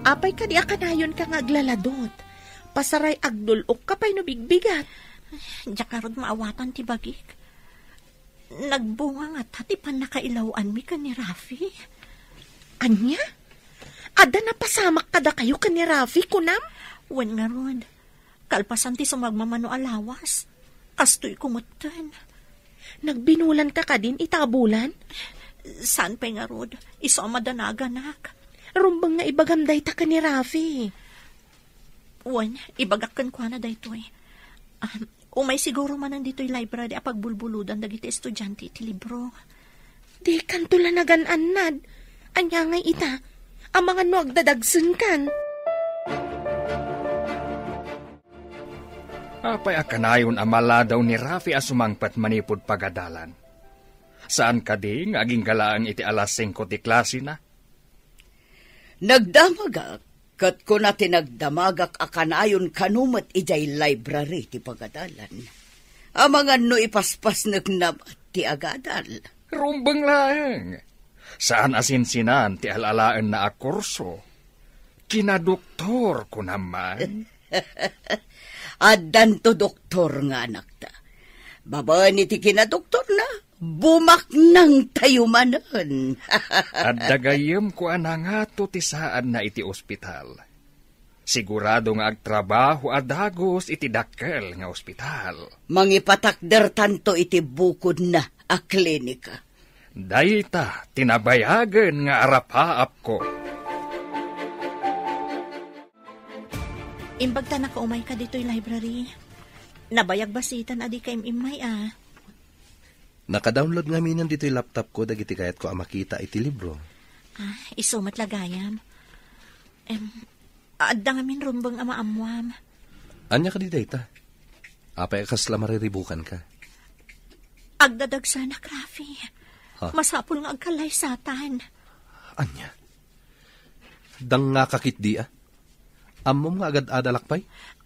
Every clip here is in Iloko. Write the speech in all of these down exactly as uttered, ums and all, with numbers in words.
Apay kadi a kanayonka nga aglaladot? Pasaray agdul-okka pay no bigbigat. Diak ngarud maawatan ti bagik. Nagbunga ngata ti pannakailaw-anmi ken ni Rafi. Ania? Adda napasamak kadakayo ken ni Rafi, kunam? Wen ngarud, kalpasan ti sumagmamano a lawas, kastoyko metten. Nagbinulanka kadin ita a bulan? Saan pay ngarud, isu a madanaganak. Rumbeng nga ibagam dayta ken ni Rafi. Wen, ibagak kenkuana daytoy. Ah, umay siguro manen ditoy library a pagbulbuludan dagiti estudiante iti libro. Dikanto la nagan-annad. Ania ngay ita? Amangan no agdadagsenkan. Apay a kanayon a maladaw ni Rafi a sumangpet manipud pagadalan? Saan kadi nga agingga laeng iti alas singko ti klasena? Nagdamagak, ket kuna ti nagdamagak a kanayon kano met idiay library ti pagadalan. Amangan no ipaspasnekna met ti agadal. Rumbeng laeng. Saan a sinsinan ti al-alaenna a kurso. Kinadoktor, kunam man. Addanto doktor nga anakta. Babaen iti kinadoktorna, bumaknangtayo manen. Adda gayyemko a nangato ti saanna iti ospital. Sigurado nga agtrabaho a dagus iti dakkel nga ospital. Mangipatakdertanto iti bukodna a klinika. Dayta ti nabayagen nga arapaapko. Imbagta nakaumayka ditoy library. Nabayag basitan a dika im-immay a. Naka-download ngaminen ditoy laptopko dagiti kayatko a makita iti libro. Ah, isu met la gayam. Em, adda ngamin rumbeng a maammuam. Ania kadi dayta? Apay a kasla mariribukanka? Agdadagsanak, Rafi. Ha? Masapul nga agkallaysatan. Ania? Dangngaka ketdi a? Ammom nga agad-adalak pay?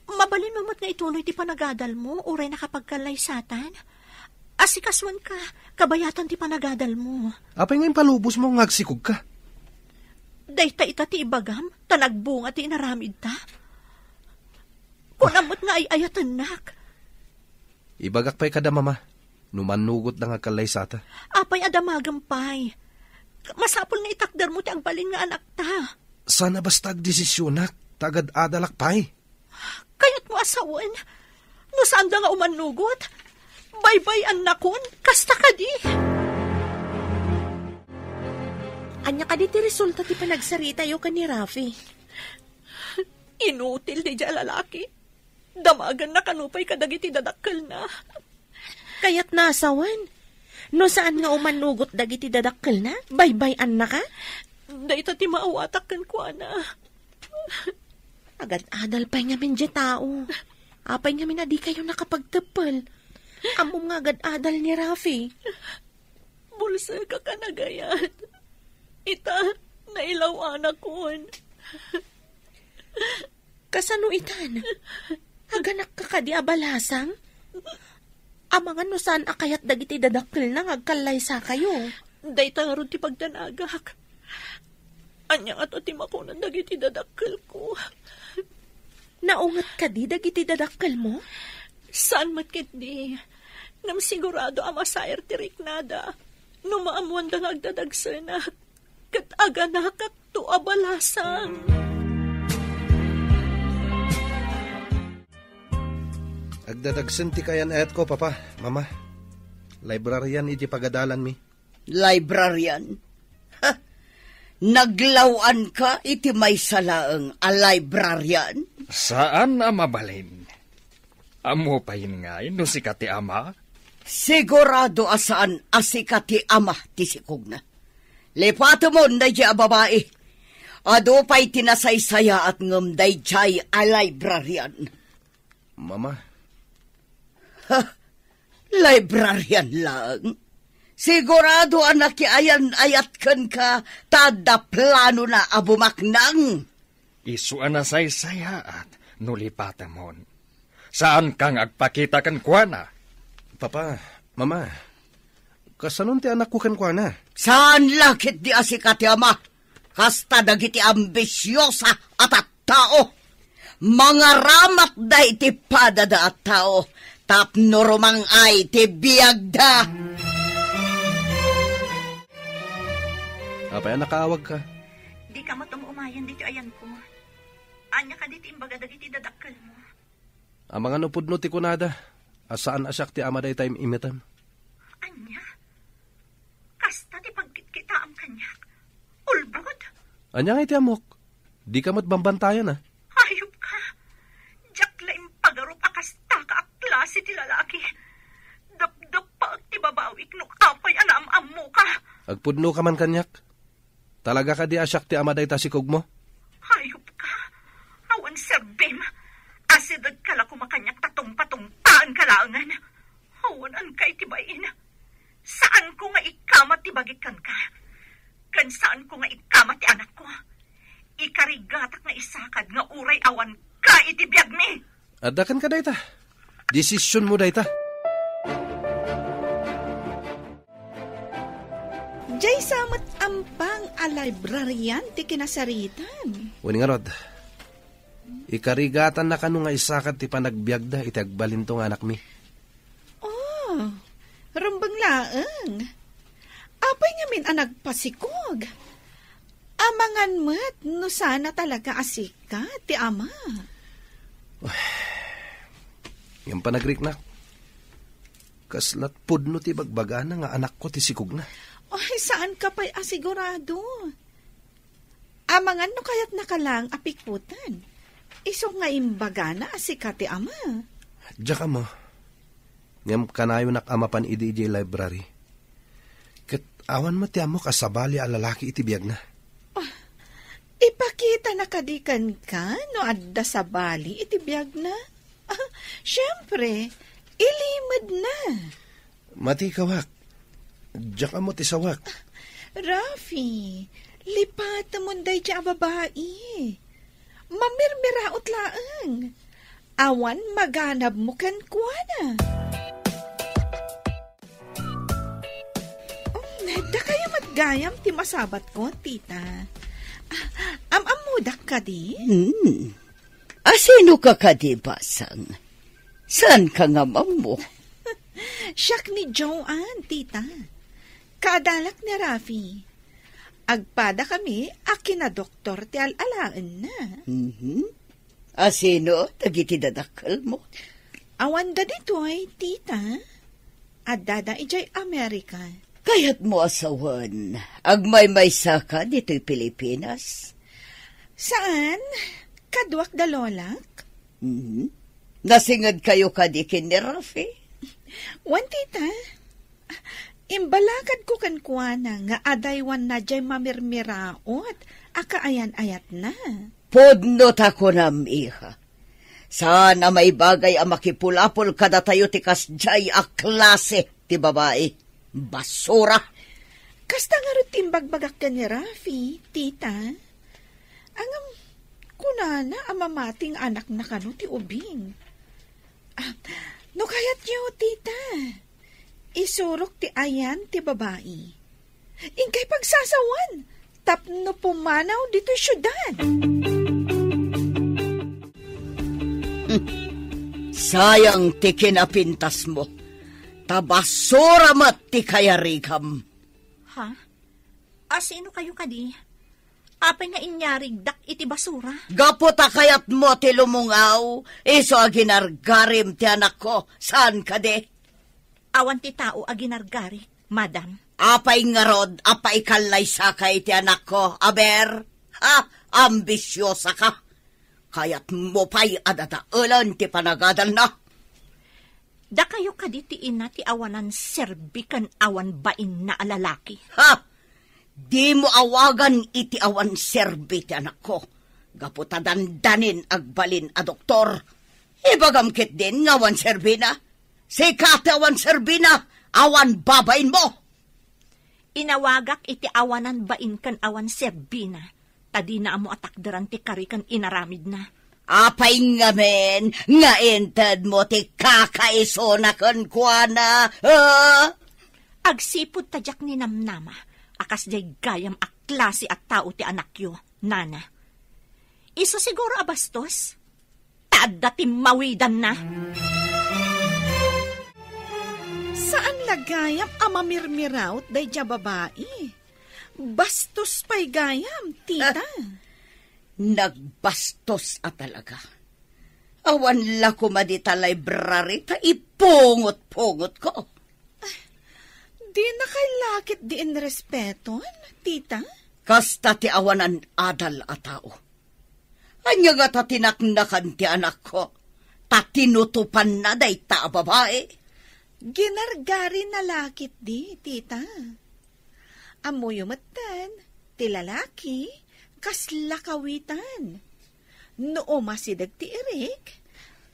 Mabalinmo met nga ituloy ti panagadalmo, uray nakapagkallaysatan. Asikasoenka, kabayatan ti panagadalmo. Apay nga impalubosmo nga agsikogka? Dayta ita ti ibagam, ta nagbunga ti inaramidta. Kunam met nga ay-ayatennak. Ibagak pay kada mama, no mannugotda nga agkallaysata. Apay a damagem pay? Masapul nga itakdermo ti agbalin nga anakta. Saan a basta agdesisionak, ta agad-adalak pay. Kayatmo a sawen, no saanda nga umannugot, baybay-annakon, kasta kadi. Ania kadi ti resulta ti panagsaritayo ken ni Rafi? Inutil daydiay a lalaki. Damagenna kano pay kadagiti dadakkelna. Kayatna a sawen, no saan nga umannugot dagiti dadakkelna, baybay-annaka? Dayta ti maawatak kenkuana. Agad-adal pay ngamin diay tao. Apay ngamin a dikayo nakapagteppel? Ammom nga agad-adal ni Rafi. Bulsek a kanagayat. Ita, nailaw-anakon. Kasano itan? Aganakka kadi a balasang? Amangan no saan a kayat dagiti dadakkelna nga agkallaysakayo. Dayta ngarud ti pagdanagak. Ania ngato ti makunan dagiti dadakkelko? Naunget kadi dagiti dadakkelmo? Saan met ketdi. Ngem sigurado a masair ti riknada no maammoanda nga agdadagsenak. Ket aganakakto a balasang. Agdadagsen ti kayan-ayatko, Papa, Mama. Librarian iti pagadalanmi. Librarian? Ha? Naglaw-anka iti maysa laeng a librarian? Saan a mabalin. Ammo pay ngay no sika ti ama? Sigurado a saan a sika ti ama ti sikogna. Lipatemon daydiay a babai. Adu pay ti nasaysayaat ngem daydiay a librarian. Mama. Ha? Librarian laeng? Sigurado a nakiayan-ayat kenka ta adda planona a bumaknang. Isu a nasaysayaat no lipatemon. Saanka nga agpakita kenkuana. Papa, Mama, kasanon ti anakko kenkuana? Saan la ketdi a sika ti ama? Kasta dagiti ambisiosa a tattao. Mangaramatda iti padada a tao tapno rumang-ay ti biagda. Apay a nakaawagka? Dika met um-umayen ditoy ayanko. Ania kadi ti imbaga dagiti dadakkelmo? Amangan no pudno ti kunada a saan a siak ti ama dayta im-imetem. Ania? Kasta ti pagkitkitaem kaniak? Ulbod? Ania ngay ti ammok? Dika met bambantayan, a? Hayop ka! Diak la impagarup a kasta ka a klase ti lalaki. Dapdappaek ti babawik no apay a naam-ammoka. Agpudnoka man kaniak? Talaga kadi a siak ti ama dayta sikogmo? Hayop ka! Awan serbim! Asidegka la koma kaniak ta tungpatungpaenka laengen. Awan-anka iti bain. Saanko nga ikamat ti bagik kenka. Ken saanko nga ikamat ti anakko. Ikarigatak nga isakad nga uray awanka iti biagmi. Adda kenka dayta. Desisionmo dayta. Diay sa met ampang a librarian ti kinasaritam. Wen ngarud, ikarigatanna kano nga isakad ti panagbiagda iti agbalinto nga anakmi. Oh, rumbeng laeng. Apay ngamin a nagpasikog? Amangan met no saan a talaga a sika ti ama. Ngem panagriknak, kasla pudno ti bagbagana nga anakko ti sikogna. Ay, saanka pay a sigurado. Amangan no kayatnaka laeng a pikutan. Isu nga imbagana a sika ti ama. Diak ammo. Ngem kanayonak a mapan idi idiay library. Ket awan met ti ammok a sabali a lalaki iti biagna. Ah, ipakitana kadi kenka no adda sabali iti biagna? Ah, siempre, ilimedna. Mati kawak. Diak ammo ti sawak. Rafi, lipatemon daydi a babai. Mamirmiraot laeng. Awan maganabmo kenkuana. Um, dakayo met gayam ti masabatko, tita. Ah, am-ammodak kadi? Hmm. Asino ka kadi, Basang? Saan ka nga mammo? Siak ni Joanne, tita. Kaadalak ni Rafi. Agpada kami a kinadoktor ti al-alaenna. Mhm. Asino dagiti dadakkelmo? Awan da ditoy, tita. Addada idiay Amerika. Kayatmo a sawen, agmaymaysa ka ditoy Pilipinas? Saan? Kaduak da lolak. Mhm. Nasinged kayo kadi ken ni Rafi? Wen, tita. Imbalakadko kenkuana nga adaywanna diay mamirmiraot a kaayan-ayatna. Pudno ta kunam, iha. Saan a maibagay a makipulapol kadatayo ti kasdiay a klase ti babai. Basura! Kasta ngarud ti imbagbagak ken ni Rafi, tita. Ngem, kunana a mamati nga anakna kano ti ubing. Ah, no kayatyo, tita, isurok ti ayan ti babai. Inkay pagsasawan tapno pumanaw ditoy siudad. Sayang ti kinapintasmo, ta basura met ti kayarigam. Ha? Asino kayo kadi? Apay nga inyarigdak iti basura? Gapu ta kayatmo ti lumungaw, isu a ginargarim ti anakko, saan kadi? Awan ti tao a ginargarik, madam. Apay ngarud a paikallaysaka iti anakko, aber? Ha? Ambisiosa ka? Kayatmo pay a dadaelen ti panagadalna? Dakayo kadi ti ina ti awanan serbi ken awan bainna a lalaki. Ha? Dimo awagan iti awan serbi ti anakko, gapu ta dandanin agbalin a doktor. Ibagam ketdin nga awan serbina. Sika ti awan serbina, awan babainmo. Inawagak iti awanan bain ken awan serbina, ta dina ammo a takderan ti kari ken inaramidna. Apay ngamin nga intedmo ti kakaisuna kenkuana, a? Agsipud ta diak ninamnama a kasdiay gayam a klase a tao ti anakyo, nana. Isu siguro a bastos? Ta adda timmawidanna. Saan la gayam a mamirmiraut daydiay a babai. Bastos pay gayam, tita. Ah, nagbastos a talaga. Awan la koma dita library ta ipungot-pungotko. Dina kay la ketdi inrespeton, tita? Kasta ti awanan adal a tao. Ania ngata ti naknakan ti anakko? Ta tinutopanna dayta a babai? Ginargarina la ketdi, tita. Ammoyo metten, ti lalaki, kasla kawitan. No umasideg ti irik,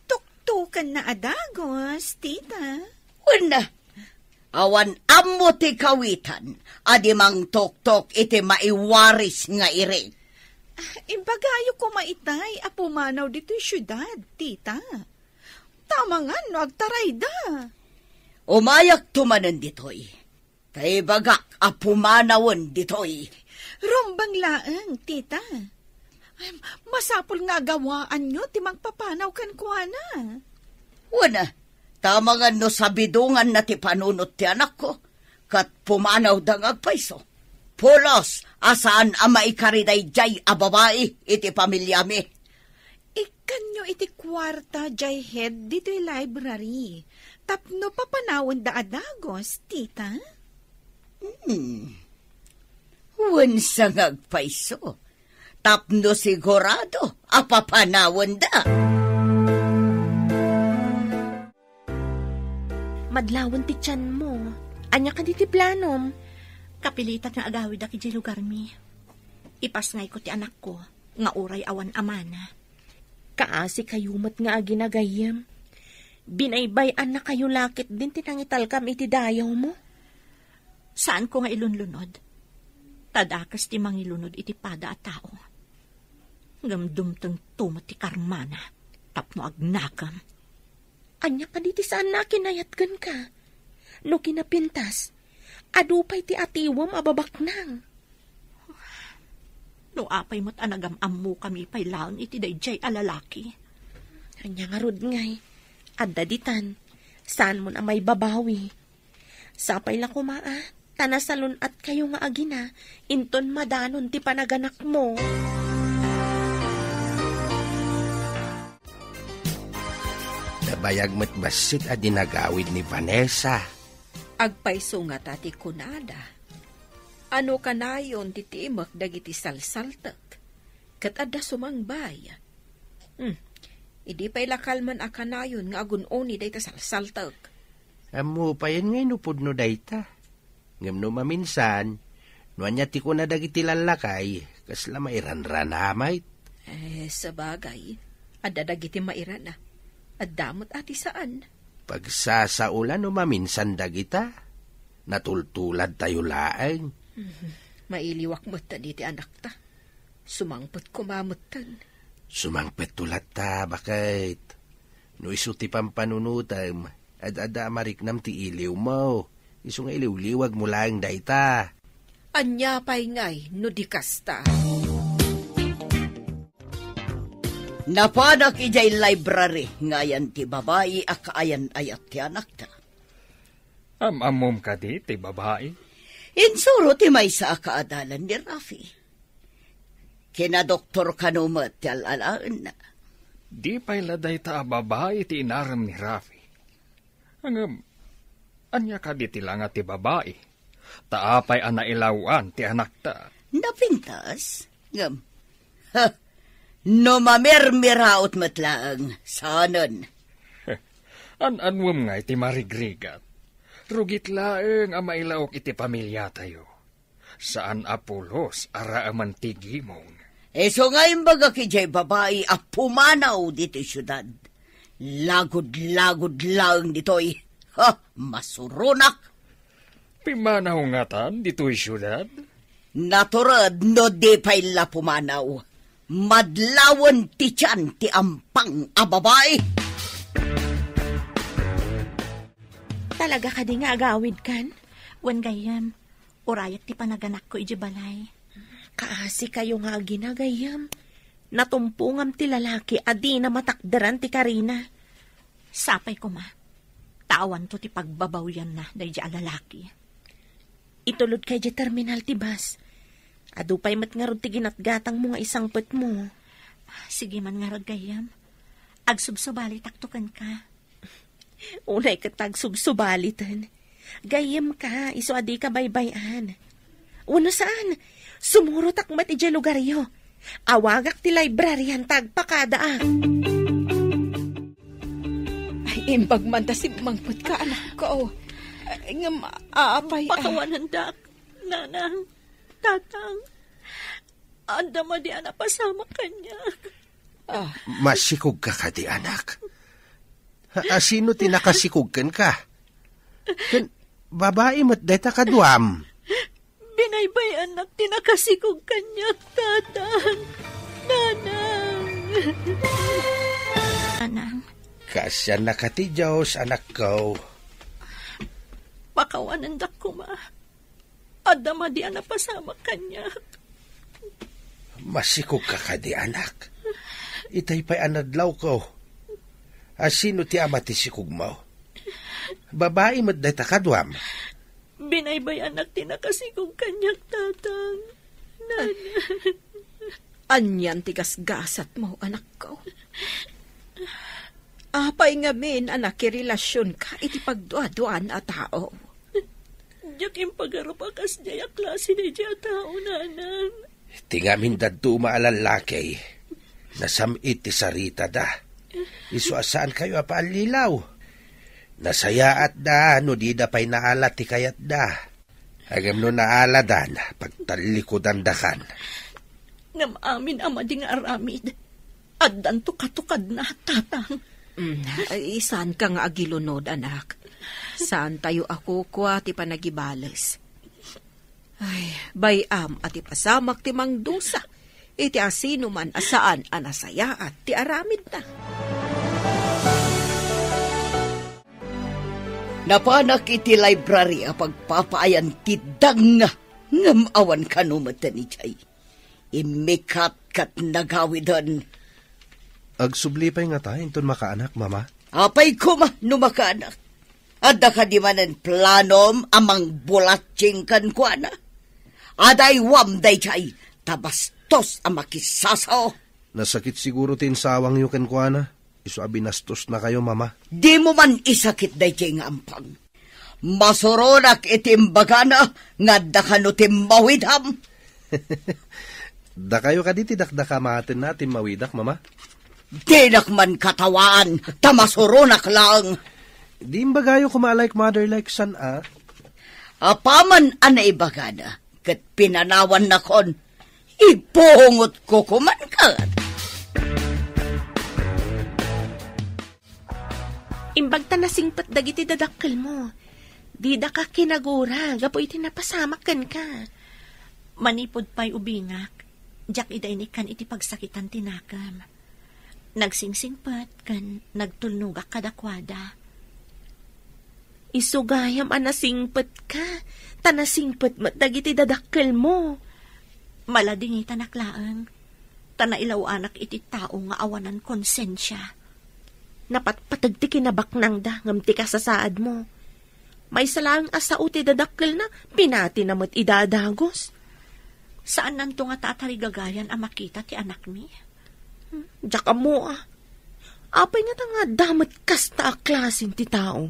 tuktokenna a dagus, tita. Wen, awan ammo ti kawitan a di mangtuktok iti maiwaris nga irik. Ah, ibagayo koma itay a pumanaw ditoy siudad, tita. Tamangan no agtarayda. Umayakto manen ditoy. Ta ibagak a pumanawen ditoy. Rumbeng laeng, tita. Ay, masapul nga agawaanyo ti mangpapanaw kenkuana. Wen, tamangan no sabidonganna ti panunot ti anakko, ket pumanawda nga agpayso. Pulos a saan a maikari daydiay a babai iti pamiliami. Ikkanyo iti kuarta diay head ditoy library tapno papanawenda a dagus, tita? Hmm. Wen sa nga agpayso, tapno sigurado a papanawenda. Madlawen ti tianmo. Ania kadi ti planom? Kapilitan nga agawidak idiay lugarmi. Ipasngayko ti anakko nga uray awan amana. Kaasikayo met nga agina gayyem. Binaybay-annakayo la ketdin ti nangitalkam iti dayawmo. Saanko nga ilunlunod. Ta dakes ti mangilunod iti pada a tao. Ngem dumtengto met ti karmana tapno agnakem. Ania kadi ti saanna a kinayat kenka? No kinapintas, adu pay ti atiwem a babaknang. No apay met a nagam-ammokami pay laeng iti daydiay a lalaki. Ania ngarud ngay, adda ditan, saanmon a maibabawi. Sapay la koma a, ta nasalun-atkayo nga agina, inton madanon ti panaganakmo. Nabayag met bassit a di nagawid ni Vanessa. Agpayso ngata ti kunada. Ano kanayon ti timek dagiti salsaltek? Ket adda sumangbay. Hmm. Idi pay la kalman a kanayon nga agun-oni dayta salsaltek. Ammo payen ngay no pudno dayta. Ngem no maminsan, no ania ti kuna dagiti lallakay, kasla mairanrana met. Eh, sabagay, adda dagiti mairana. Adda met a ti saan. Pagsasaola no maminsan dagita. Natultuladtayo laeng. Mhm. Mailiwak metten iti anakta. Sumangpet koma metten. Sumangpetto latta, baket. No isu ti pampanunotem, ad-adda a mariknam ti iliwmo. Isu nga iliwliwagmo laeng dayta. Ania pay ngay no di kasta? Napanak idiay library nga ayan ti babai a kaayan-ayat ti anakta. Am-ammom kadi ti babai? Insuro ti maysa a kaadalan ni Rafi. Kinadoktor kano met ti al-alaenna. Di pay la dayta a babai ti inarem ni Rafi. Ngem, ania kadi ti langa ti babai? Ta apay a nailaw-an ti anakta? Napintas? Ngem, ha, no mamirmiraot met laeng, saanen. An-anuem ngay ti marigrigat? Rugit laeng a mailaok iti pamiliatayo. Saan a pulos a raaman ti gimong. Isu nga imbagak idiay babai a pumanaw ditoy siudad. Lagud-lagud laeng ditoy. Ha, masuronak. Pimanaw ngatan ditoy siudad? Natured no di pay la pumanaw. Madlawen ti tian ti ampang a babai. Talaga kadi nga agawidkan? Wen gayyem, urayak ti panaganakko idiay balay. Kaasi kayo nga agina, gayyem. Natumpongam ti lalaki a dina matakderan ti karina. Sapay koma, ta awanto ti pagbabawyanna daydi a lalaki. Itulodka idiay terminal ti bus. Adu pay met ngarud ti ginatgatangmo nga isangpetmo. Sige man ngarud, gayyem. Agsubsubalitakto kenka. Unay ket agsubsubaliten. Gayyemka, isu a dika baybay-an. Wenno saan, sumurotak met idiay lugaryo. Awagak ti librarian ta agpakadaak. Ay, imbag man ta simmangpetka, anakko. Ay, ngem, apay, ah. Pakawanendak, nanang, tatang. Adda madi a napasamak kaniak. Ah. Masikogka kadi, anak? A-, asino ti nakasikog kenka? Ken babai met dayta kaduam. Binaybay-annak ti nakasikog kaniak, tatang. Nanang. Nanang. Kaasiannaka ti Dios, anakko. Pakawanendak koma. Adda madi a napasamak kaniak. Masikogka kadi, anak? Itay pay a nadlawko. Asino ti ama ti sikogmo? Babai met dayta kaduam. Binaybay-annak ti nakasikog kaniak, tatang. Nanang. Anian ti gasgasatmo, anakko? Apay ngamin a nakirelasionka iti pagduaduan a tao? Diak impagarup a kasdiay a klase daydiay a tao, nanang. Ti ngamin dadduma a lallaki, nasam-it ti saritada. Isu a saankayo a paallilaw. Nasayaatda no dida pay naala ti kayatda. Ngem no naaladan, pagtallikudandakan. Ngem amin a madi nga aramid, addanto katukadna, tatang. Mm, ay, saanka nga agilunod, anak. Saantayo a kukua ti panagibales. Ay, bay-am a ti pasamak ti mangdusa iti asinoman a saan a nasayaat ti aramidna. Napanak iti library a pagpapaayan ti dangna, ngem awan kano met idiay. Immikat ket nagawiden. Agsubli pay ngata inton makaanak, Mama? Apay koma no makaanak? Adda kadi manen planom a mangbulatsing kenkuana? Adaywam daydiay, ta bastos a makisasao. Nasakit siguro ti insawangyo kenkuana. Isu a binastosnakayo, Mama. Dimo man isakit daydiay nga ampang. Masuronak iti imbagana nga adda kano ti mawidam. Dakayo kadi ti dakdakamatenna a timmawidak, Mama? Dinak man katawaan, ta masuronak laeng. Di imbagayo koma a like mother, like son, a? Apaman a naibagana, ket pinanawannakon, ibungotko koman ket. Imbag ta nasingpet dagiti dadakkelmo. Didaka kinagura gapu iti napasamak kenka. Manipud pay ubingak, diak ida inikkan iti pagsakitan ti nakem. Nagsingsingpet ken nagtulnogak kadakuada. Isu gayam a nasingpetka, ta nasingpet met dagiti dadakkelmo. Maladingitanak laeng, ta nailaw-anak iti tao nga awanan konsensia. Napatpateg ti kinabaknangda ngem ti kasasaadmo. Maysa laeng a sao ti dadakkelna, pinatina met ida a dagus. Saannanto ngata a tarigagayan a makita ti anakmi? Hmm, diak ammo a. Apay ngata nga adda met kasta a klasen ti tao?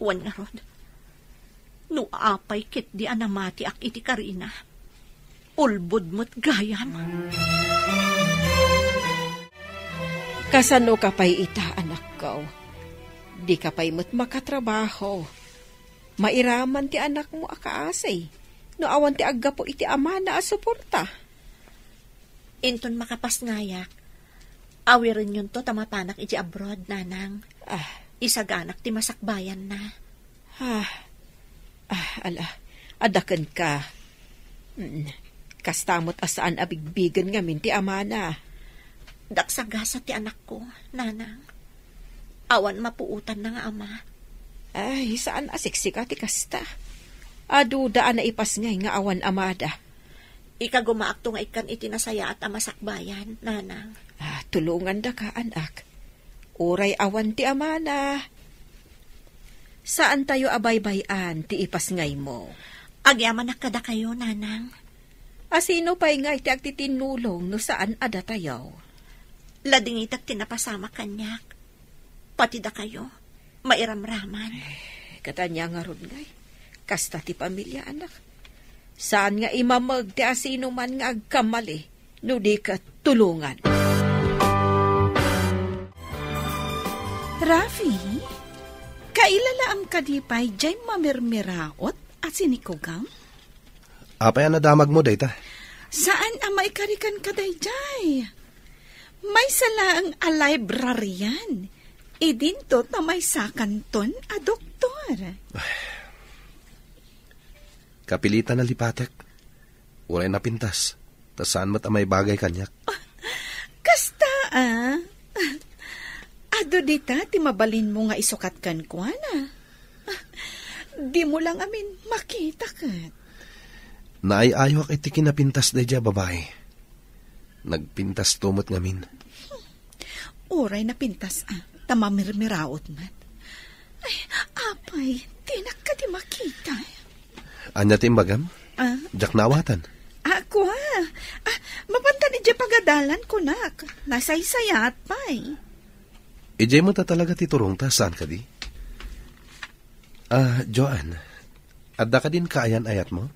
Wen ngarud, no apay ketdi a namatiak iti karina, ulbod met gayam. Kasano ka pay ita, anakko? Di ka pay met makatrabaho. Mairaman ti anakmo a kaasi no awan ti aggapu iti amana a suporta. Inton makapasngayak, awirenyonto ta mapanak iti abroad, nanang. Ah. Isaganak ti masakbayanna. Ah. Ah, ala, adda kenka. Mm. Kasta met a saan a bigbigen ngamin ti amana. Daksagasat ti anakko, nanang. Awan mapuotanna nga ama. Ay, saan a siksika ti kasta. Aduda a naipasngay nga awan amada. Ikagumaakto nga ikkan iti nasayaat a masakbayan, nanang. Ah, tulongandaka, anak. Uray awan ti amana, saantayo a baybay-an ti ipasngaymo. Agyamanak kadakayo, nanang. A sino pay ngay ti agtitinnulong no saan a datayo? Ladingitak ti napasamak kaniak. Pati dakayo, mairamraman. Eh, katanya ngarud ngay. Kasta ti pamilia, anak. Saan nga imameg ti asinoman nga agkamali no di ket tulongan. Rafi, kailalaam kadi pay jay mamirmiraot a sinikugam? Apay a nadamagmo dayta? Saan a maikarikan ka dayjay? Maysa laeng a librarian. Idinto ta maysakanton a doktor. Kapilitan a lipatek. Uray napintas, ta saan met a maibagay kaniak. Kasta, a. Adu dita ti mabalinmo nga isukat kenkuana. Dimo la ngamin makita ket. Naay-ayoak iti kinapintas daydiay a babai. Nagpintasto met ngamin. Uray napintas a, ta mamirmiraot met. Ay, apay, dinak kadi makita. Ania ti imbagam? Ah? Diak naawatan. Ah, kua. Ah, mapantan idiay pagadalan kunak. Nasaysayaat pay. Idiay met a talaga ti turongta, saan kadi? Ah, Joanne, adda kadin kaayan-ayatmo?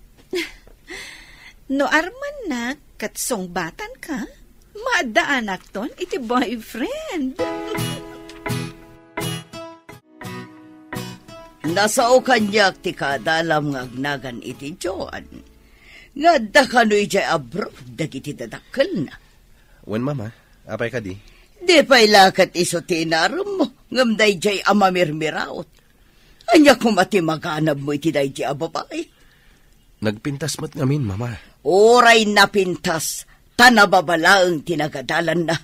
No armannak ket sungbatanka, maaddaanakton iti boyfriend. Nasao kaniak ti kaadalam nga agnagan iti Joan. Nga adda kano idiay abroad dagiti dadakkelna. Wen, Mama, apay kadi? Di pay la ket isu ti inaremmo, ngem daydiay a mamirmiraot. Ania koma ti maganabmo iti daydi a babai? Nagpintas met ngamin, Mama. Uray napintas, ta nababa laeng ti nagadalanna.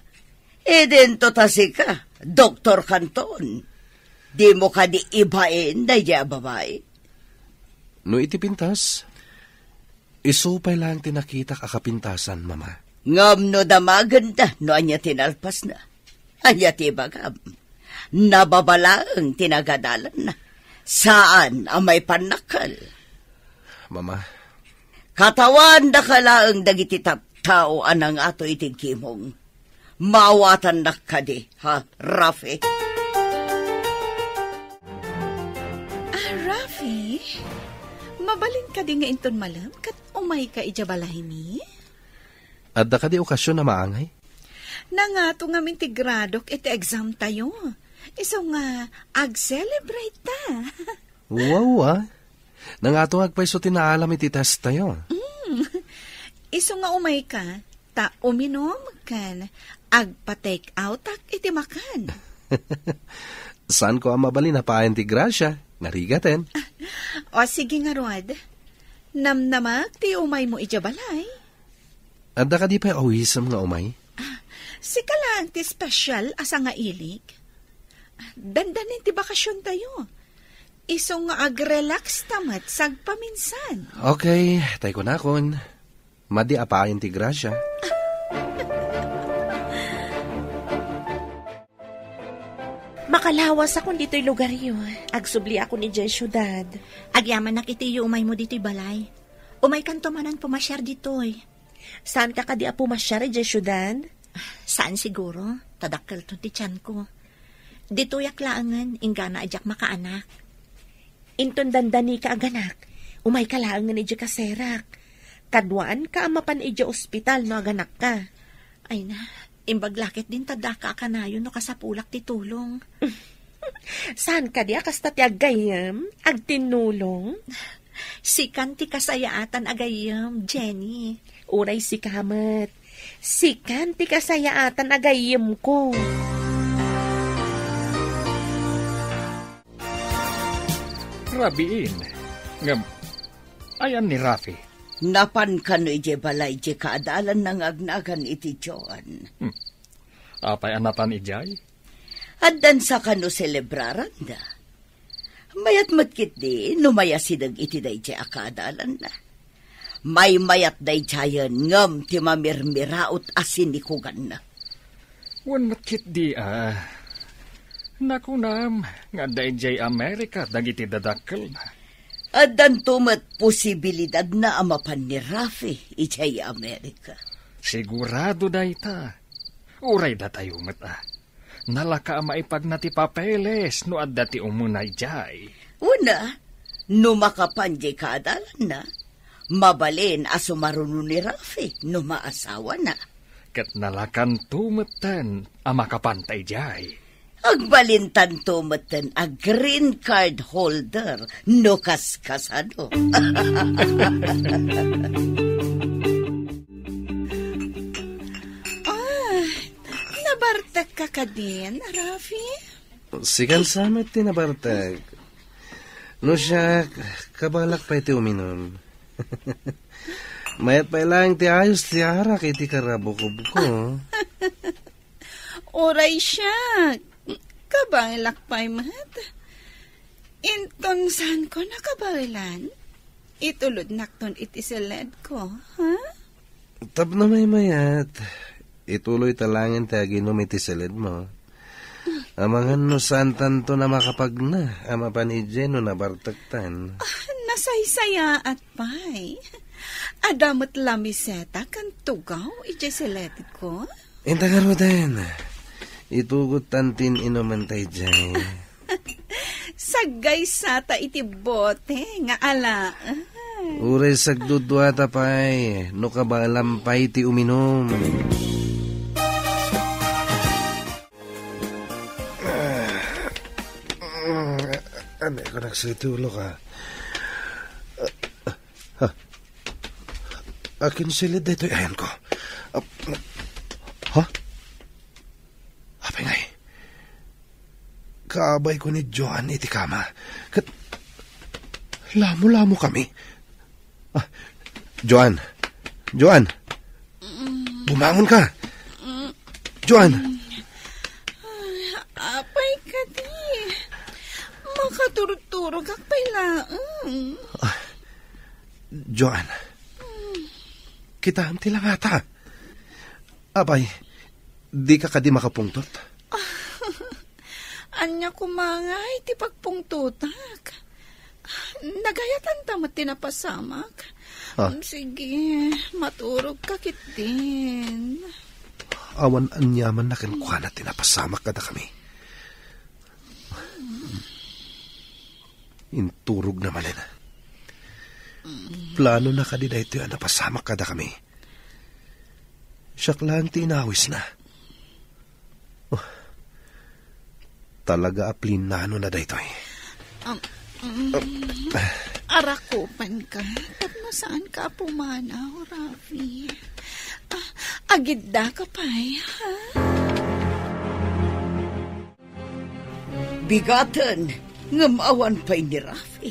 Idinto ta sika, Doktor Canton. Dimo kadi ibain daydi a babai? No iti pintas, isu pay laeng ti nakitak a kapintasan, Mama. Ngem no damagenda, no ania ti nalpasna? Ania ti ibagam? Nababa laeng ti nagadalanna. Saan a maipannakkel. Mama. Katawandaka laeng dagiti tattao a nangato iti gimong. Maawatannak kadi, ha, Rafi? Ah, Rafi, mabalin kadi nga inton malem ket umayka idiay balaymi? Adda kadi okasion a maangay? Nangato ngamin ti gradok iti exam tayo. Isu nga ag-celebrate ta. Wow, ah. Nangato nga agpayso ti naalam iti test tayo. Mm. Isu nga umayka, ta uminum ken agpa-take outak iti makan. Saanko a mabalin a paayan ti grasya, narigaten. O, sige ngarud. Namnamak ti umaymo idiay balay. Adda kadi pay awisem nga umay? Ah, sika laeng ti special a sangailik. Dandanin ti bakasion tayo. Isu nga ag-relax ta met sagpaminsan. Okay, tay kunakon. Madi a paayan ti grasya. Makalawasakon ditoy lugaryo. Agsubliakon idiay siudad. Agyamanak iti iyo umaymo ditoy balay. Umaykanto manen pumasiar ditoy. Saanka kadi a pumasiar idiay siudad? Saan siguro, ta dakkelton ti tianko. Ditoyak laengen, inggana a diak makaanak. Inton dandanika aganak, umayka laengen idiay kaserak. Kaduaanka a mapan idiay ospital no aganakka. Ay na, imbag la ketdin ta daka a kanayon no kasapulak ti tulong. Saan kadi a kasta ti aggayyem, agtinnulong? Sikan ti kasayaatan a gayyem, Jenny. Uray sika met. Sikan ti kasayaatan a gayyemko. Rabiin. Ngem, ayan ni Rafi? Napan kano idiay balay diay kaadalanna nga agnagan iti Joan. Hmm. Apay a napan idiay? Addansa kano selebraranda. Mayat met ketdi no mayasideg iti daydiay a kaadalanna. Maymayat daydiayen ngem ti mamirmiraot a sinikuganna. Wen met ketdi a. Nakunam nga adda idiay Amerika dagiti dadakkelna. Addanto met posibilidadna a mapan ni Rafi idiay Amerika. Sigurado dayta. Uray datayo met a. Nalaka a maipagna ti papeles no adda ti umuna idiay. Una, no makapan diay kaadalanna, mabalin a sumaruno ni Rafi no maasawana. Ket nalakanto metten a makapanta idiay. Agbalintanto metten a green card holder no kaskasano. Ah, nabartek ka kadin, Rafi? Sikan sa met ti nabartek. No siak, kabalak pay ti uminum. Mayat pay laeng ti ayos ti arak iti karabukobko. Uray siak, kabalak pay met. Inton saanko nakabaelan, itulodnakton iti seledko, ha? Tapno maymayat, ituloyta laengen ti aginum iti seledmo. Amangan no saantanto a makapagna a mapan idiay no nabartektan. Ah, nasaysayaat pay. Adda met lamiseta ken tugaw idiay seledko. Inta ngaruden, itugottan ti in-inumenta idiay. Saggaysata iti bote nga alaen. Uray sagduduata pay, no kabaelam pay ti uminum. Ania ko nagsutulo ka? Ha? Akin silid daytoy ayanko. Ah, ha? Apay ngay? Kaabayko ni Joan iti kama. Ket lamo-lamo kami. Ah, Joan. Joan. Bumangon ka. Joan. Ay, apay kadi. Makaturturogak pay laeng. Ah, Joan. Kitaem ti langata. Apay, dika kadi makapungtot? Ania koma ngay ti pagpungtotak? Nagayatanta met ti napasamak. Ah. Sige, maturogka ketdin. Awan aniaman a kenkuana ti napasamak kadakami. Inturogna manen. Planona kadi daytoy a napasamak kadakami? Siak laeng ti inawisna. Oh, talaga a plinanona daytoy. Um, mm, arakupanka, tapno saanka a pumanaw, Rafi. Ah, agiddaka pay, ha? Bigaten, ngem awan pay ni Rafi.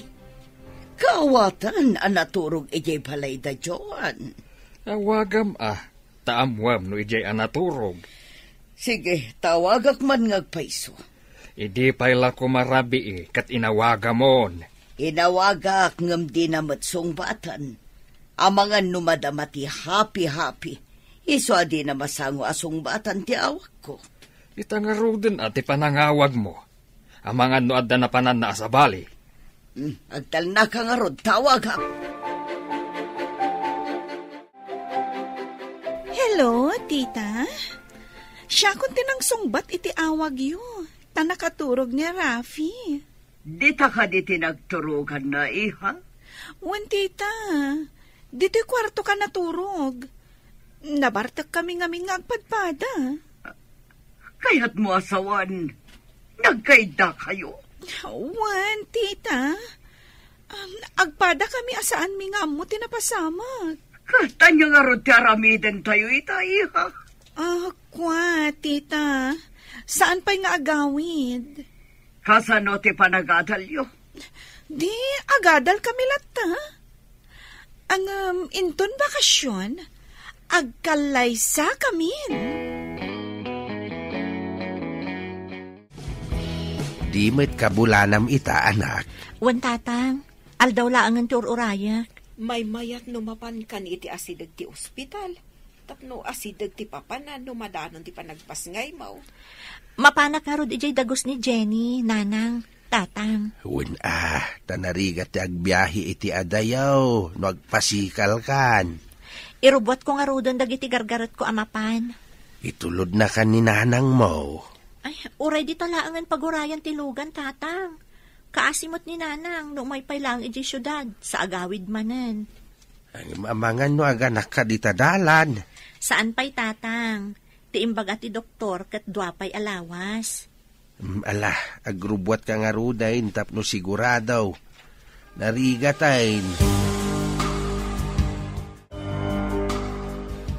Kaawatan a naturog idiay balay da Joan. Awagam a, ta ammoem no idiay a naturog. Sige, tawagak man nga agpayso. Idi pay la koma rabii ket inawagamon. Inawagak ngem dina met sungbaten. Amangan no madama ti hapi-hapi, isu a dina masango a sungbatan ti awagko. Ita ngaruden a ti panangawagmo. Amangan no adda napananna a sabali. Hmm, agtalnaka ngarud, tawagak. Hello, tita. Siakon ti nangsungbat iti awagyo, ta nakaturog ni Rafi. Dita kadi ti nagturoganna, iha? Wen, tita. Ditoy kuartoka naturog. Nabartek kami ngamin nga agpadpada. Kayatmo a sawen, nagkaiddakayo? Wen, tita. Um, agpada kami a saanmi nga ammo ti napasamak. Ket ania ngarud ti aramidentayo ita, iha? Ah, kua, tita. Saan pay nga agawid. Kasano ti panagadalyo? Di, agadal kami latta. Ngem, inton bakasion, agkallaysa kamin. Di met kabulanam ita, anak. Wen, tata, aldaw laengen ti ur-urayek. Maymayat no mapankan iti asideg ti ospital, tapno asideg ti papanan no madanon ti panagpasngaymo. Mapanak ngarud idiay dagus ni Jenny, nanang, tatang. Wen a, ta narigat ti agbiahe iti adayo no agpasikalkan. Irubbuatko ngaruden dagiti gargaretko a mapan. Itulodnakan ni nanangmo. Ay, uray dita laengen pagurayan ti lugan, tatang. Kaasi met ni nanang no umay pay laeng idiay siudad, sa agawid manen. Ngem amangan no aganakka dita dalan. Saan pay, tatang. Ti imbaga ti doktor ket dua pay a lawas. Mm, ala, agrubbuatka ngaruden tapno sigurado. Narigaten.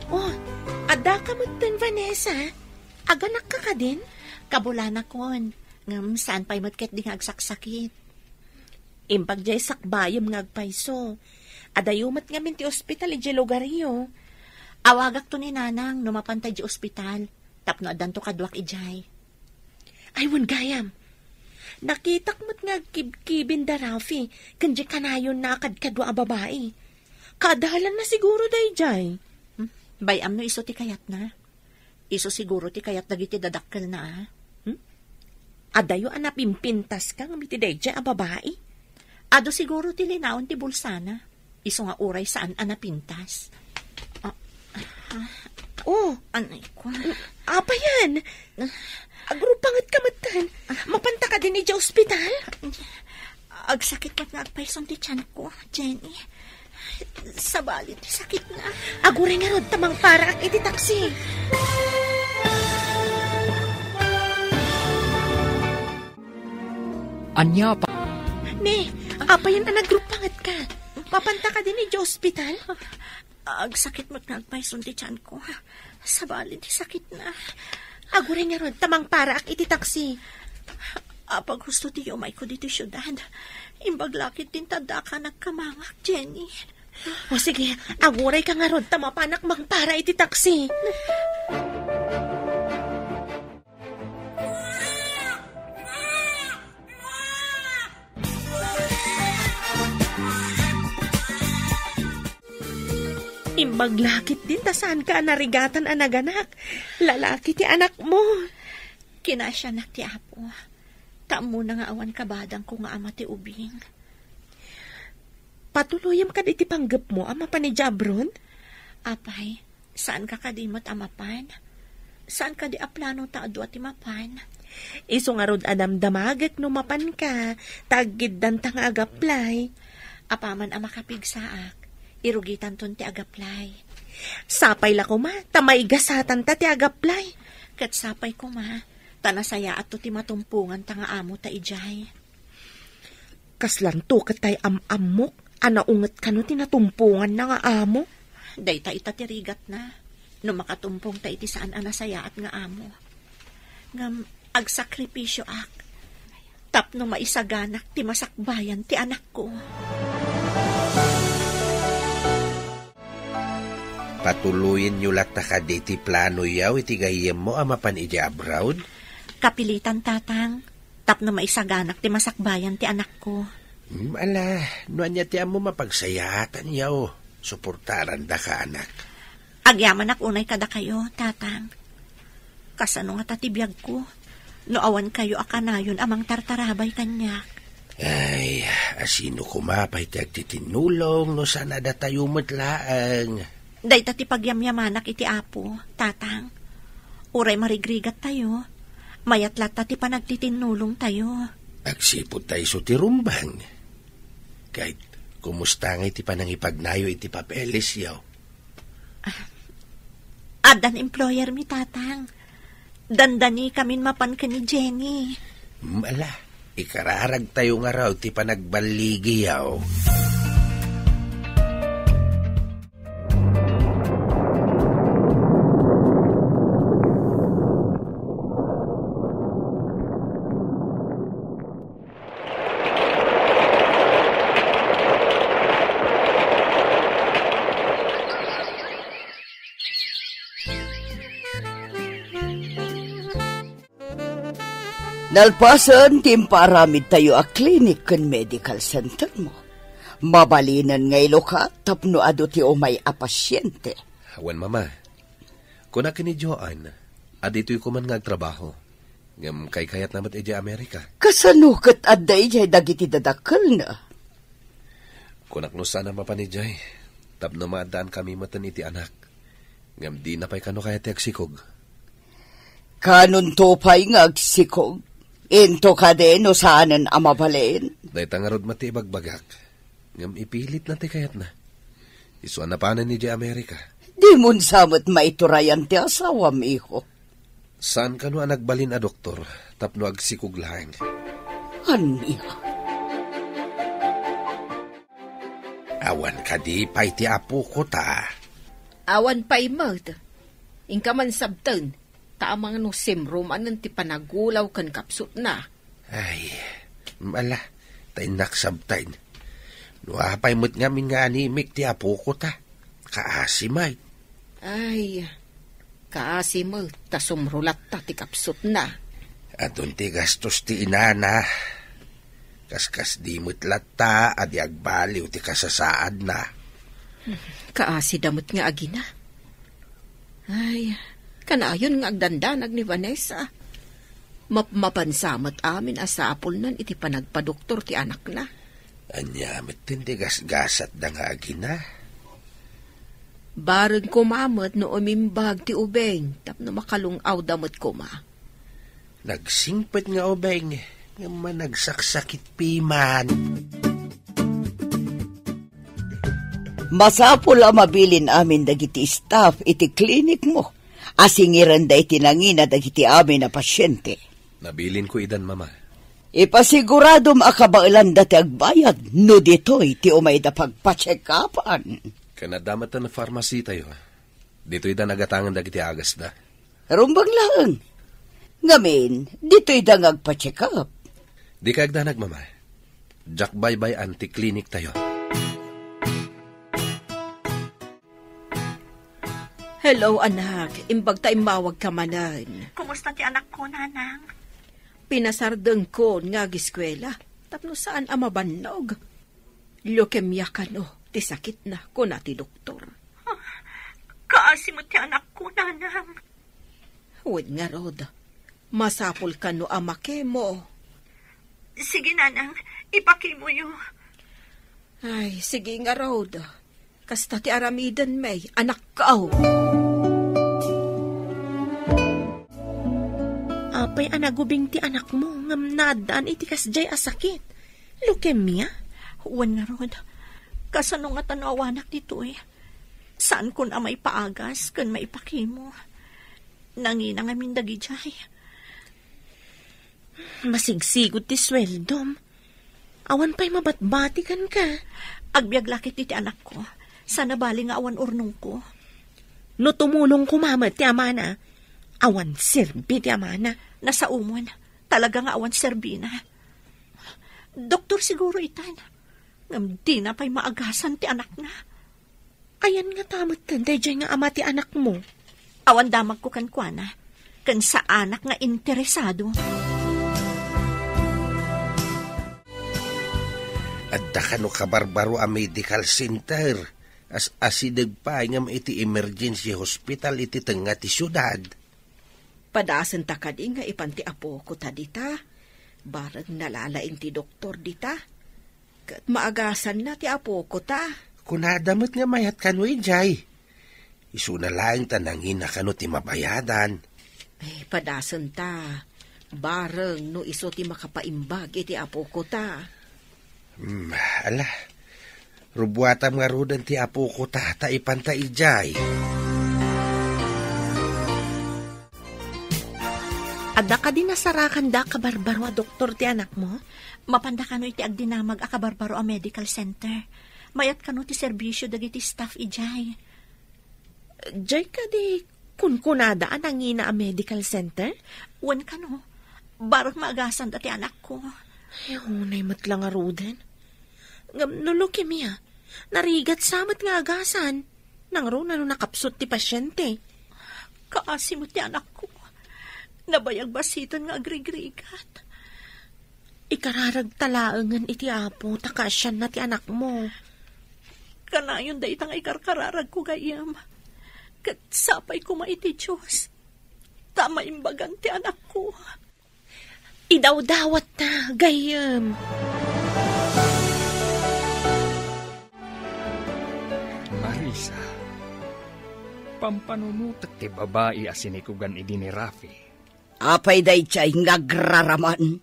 Oh, addaka metten, Vanessa. Aganakka kadin? Kabulanakon. Ngem saan pay met ketdi nga agsaksakit. Imbag diay sakbayem nga agpayso. Adayo met ngamin ti ospital idiay lugaryo. Awagakto ni nanang no mapanta idiay ospital, tapno addanto kaduak idiay. Ay, wen gayam. Nakitak met nga agkibkibin da Rafi ken diay kanayonna a kadkadua a babai. Kaadalanna siguro daydiay. Hmm? Bay-am no isu ti kayatna. Isu siguro ti kayat dagiti dadakkelna, a. Hmm? Adayo a napimpintaska ngem iti daydiay a babai. Adu siguro ti linaon ti bulsana. Isu nga uray saan a napintas. Ah, ah. Oh, anay ko. Apayan? Agrupangetka metten. Mapanta kadin idiay ospital? Agsakit met nga agpayson ti tianko, Jenny. Sabali ti sakitna. Aguray ngarud ta mangparaak iti taksi. Ania pa? Ne, apayan a nagrupangetka? Mapanta kadin idiay ospital? Agsakit met nga agpayson ti tianko. Sabali ti sakitna. Aguray ngarud ta mangparaak iti taksi. Apag husto ti umayko ditoy siudad. Imbag la ketdin ta addaka nagkamangak, Jenny. O sige, agurayka ngarud ta mapanak mangpara iti taksi. Imbag la ketdin ta saanka a narigatan a naganak. Lalaki ti anakmo. Kinasianak ti Apo. Ta ammona nga awan kabadangko nga ama ti ubing. Patuloyem kadi ti panggepmo a mapan idiay abroad? Apay, saanka kadi met a mapan? Saan kadi a plano ta adu a ti mapan? Isu ngarud a damdamagek no mapanka, ta aggiddanta nga agaplay. Apaman a makapigsaak, irugitanton ti agaplay. Sapay la koma, ta maigasatanta ti agaplay. Ket sapay koma, ta nasayaatto ti matumponganta nga amota idiay. Kaslanto ket tay am-ammok a naunget kano ti natumponganna nga amo? Dayta ita ti rigatna, no makatumpongta iti saan a nasayaat nga amo. Ngem agsakripisioak tapno maisaganak ti masakbayan ti anakko. Patuloyenyo latta kadi ti planoyo iti gayyemmo a mapan idiay abroad? Kapilitan, Tatang, tapno maisaganak ti masakbayan ti anakko. Hmm, ala, no ania ti ammo mapagsayaatanyo, suportarandaka, anak. Agyamanak unay kadakayo, Tatang. Kasano ngata ti biagko no awan kayo a kanayon a mangtartarabay kaniak? Ay, asino koma pay ti agtitinnulong no saan a datayo met laeng? Dayta ti pagyamyamanak iti Apo, Tatang. Uray marigrigattayo, mayat latta ti panagtitinnulongtayo. Agsipud ta isu ti rumbeng. Ket, kumusta ngay ti panangipagnayo iti papelesyo? Ah, addan employer mi, Tatang. Dandanikamin mapan ken ni Jenny. Hmm, ala, ikararagtayo ngarud ti panagballigiyo. Nalpasen ti impaaramidtayo a clinic ken medical center mo, Mabalinen nga iluka tapno adu ti umay a pasiente. Wen, Mama. Kuna ken ni Joan, a ditoy koma nga agtrabaho. Ngem kaykayatna met idiay Amerika. Kasano ket adda idiay dagiti dadakkelna? Kunak no saan a mapan idiay, tapno maaddaankamin metten iti anak. Ngem dina pay kano kayat ti agsikog. Kanonto pay nga agsikog? Into kadi no saanen a mabalin? Dayta ngarud met ti ibagbagak. Ngem ipilitna ti kayatna. Isu a napanen idiay Amerika. Dimon sa met maiturayan ti asawam, iho. Saan kano a nagbalin a doktor tapno agsikog laeng? Ania? Awan kadi pay ti apoko ta? Awan pay met. Inka man sabten, ta amangan no simro manen ti panagulaw ken kapsutna. Ay, ala, ta innak sabten. No apay met ngamin nga animik ti apoko ta, kaasi met. Ay, kaasi met ta sumro latta ti kapsutna. Adun ti gastos ti inana. Kaskasdi met latta a di agbaliw ti kasasaadna. Kaasida met nga agina. Ay, kanayon nga agdandanag ni Vanessa. Mapmapansa met amin a sapulnan iti panagpadoktor ti anakna. Ania met ti gasgasatda nga agina? Bareng koma met no umimbag ti ubing tapno makalung-awda met koma. Nagsingpet nga ubing, ngem managsaksakit piman. Masapul a mabilin amin dagiti staff iti klinikmo a singirenda iti nangina dagiti amin a pasiente. Nabilinko idan, Mama. Ipasiguradom a kabaelanda ti agbayad no ditoy ti umayda pagpacheck-upan. Ken adda met ti pharmacy tayo. Ditoyda nagatangen dagiti agasda. Rumbeng laeng. Ngamin, ditoyda nga agpa-check-up. Dika agdanag, Mama. Diak baybay-an ti klinik tayo. Hello, anak. Imbag ta immawagka manen. Kumusta ti anakko, Nanang? Pinasardengkon nga agiskuela tapno saan a mabannog. Leukemia kano ti sakitna, kuna ti doktor. Ah, kaasi met ti anakko, Nanang. Wen ngarud, masapul kano a makemo. Sige, Nanang, ipakimoyo. Ay, sige ngarud. Kasta ti aramiden, may anakko. Apay a nagubing ti anakmo ngem naaddaan iti kasdiay a sakit? Leukemia? Wen ngarud, kasano ngata no awanak ditoy? Saankon a maipaagas ken maipakemo. Nangina ngamin dagidiay. Masigsigud ti sueldom. Awan pay mabatbati kenka. Agbiag la ket iti anakko. Saan a bali nga awan urnongko. No tumulong koma met ti amana, awan serbi ti amana. Nasaomon. Talaga nga awan serbina. Doktor siguro itan. Ngem dina pay maagasan ti anakna. Ayan ngata met daydiay nga ama ti anakmo? Awan damagko kenkuana, ken saanak nga interesado. Adda kano kabarbaro a medical center, as-asideg pay ngem iti emergency hospital iti tengnga ti siudad. Padasenta kadi nga ipan ti apoko ta dita, bareng nalalaing ti doktor dita. Ket maagasanna ti apoko ta. Kunada met nga mayat kano idiay. Isuna laeng ta nangina kano ti mabayadan. Ay, padasenta. Bareng no isu ti makapaimbag iti apoko ta. Hmm, ala. Rubuatam ngaruden ti apoko ta, ta ipanta idiay. Adda kadi nasarakanda a kabarbaro a doktor ti anakmo? Mapanda kano iti agdinamag a kabarbaro a medical center. Mayat kano ti serbisio dagiti staff idiay. Diay kadi kunkunada a nangina a medical center? Wen kano, bareng maagasanda ti anakko. Ay, unay met la ngaruden. Ngem no leukemia, narigat sa met nga agasan. Nangruna no nakapsut ti pasiente. Kaasi met ti anakko. Nabayag basiten nga agrigrigat. Ikararagta laengen iti Apo ta kaasianna ti anakmo. Kanayon dayta nga ikarkararagko, gayyem. Ket sapay koma iti Dios ta maimbagan ti anakko. Idawdawatta, gayyem. Marisa, pampanunotek ti babai a sinikugan idi ni Rafi. Apay daydiay nga agraraman?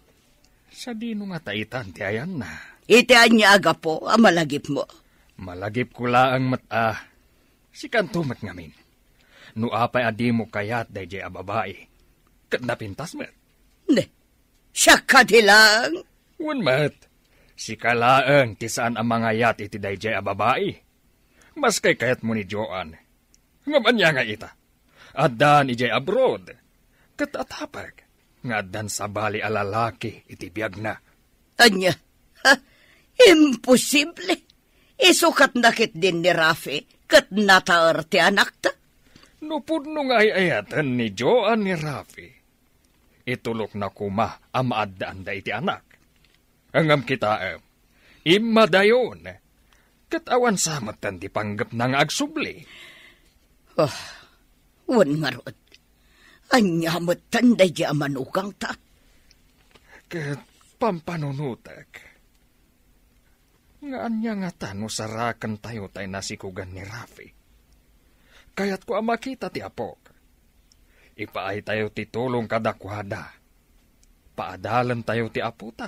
Sadino ngata itan ti ayanna? Iti ania a gapu a malagipmo? Malagipko laeng met a sikanto met ngamin. No apay a dimo kayat daydiay a babai, ket napintas met. Ne, siak kadi laeng? Wen met, sika laeng ti saan a mangayat iti daydiay a babai. Maski kayatmo ni Joan. Ngem ania nga ita? Addan idiay abroad. Ket atapek nga addan sabali a lalaki iti biagna. Ania? Ha? Imposible! Isukatna ketdin ni Rafi ket nataer ti anakta. No pudno nga ay-ayaten ni Joan ni Rafi, itulokna koma a maaddaanda iti anak. Ngem kitaem, immadayon, ket awan sa metten ti panggepna nga agsubli. Ah, wen ngarud, ania metten daydiay a manugangta? Ket pampanunotek, nga ania ngata no sarakentayo tay nasikugan ni Rafi? Kayatko a makita ti apok. Ipaaytayo ti tulong kadakuada. Paadalentayo ti apota.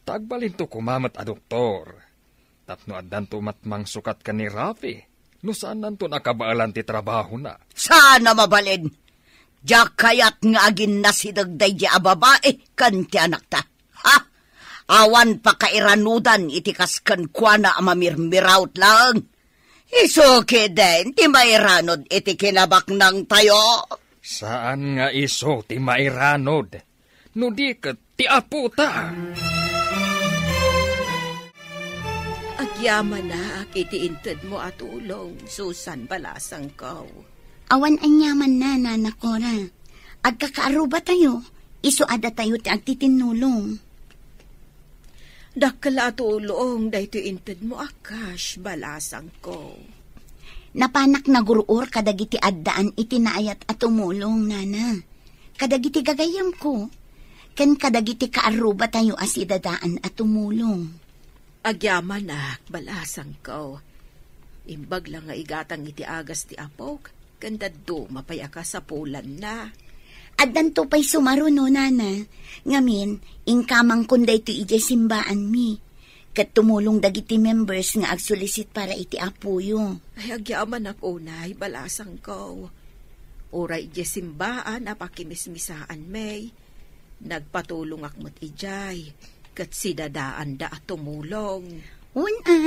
Ta agbalinto koma met a doktor. Tapno addanto met mangsukat ken ni Rafi, no saannanton a kabaelan ti trabahona. Saan a mabalin! Diak kayat nga aginnasideg daydiay a babai ken ti anakta. Ha? Awan pakairanudan iti kas kenkuana a mamirmiraot laeng. Isu ketdin ti mairanod iti kinabaknangtayo. Saan nga isu ti mairanod, no di ket ti apota. Agyamanak iti intedmo a tulong, Susan, balasangko. Awan aniamanna, Nana Cora. Agkakaarrubatayo, isu a datayo ti agtitinnulong. Dakkel a tulong daytoy intedmo a cash, balasangko. Napanak nagur-or kadagiti addaan iti naayat a tumulong, Nana. Kadagiti gagayyemko, ken kadagiti kaarrubatayo a sidadaan a tumulong. Agyamanak, balasangko. Imbag la nga igatang iti agas ti apok, ken dadduma pay a kasapulanna. Addanto pay sumaruno, Nana. Ngamin, inkamangkon daytoy idiay simbaanmi. Ket tumulong dagiti members nga agsulisit para iti apoyo. Ay, agyamanak unay, balasangko. Uray idiay simbaan a pakimismisaanmi, nagpatulongak met idiay, ket sidadaanda a tumulong. Wen a,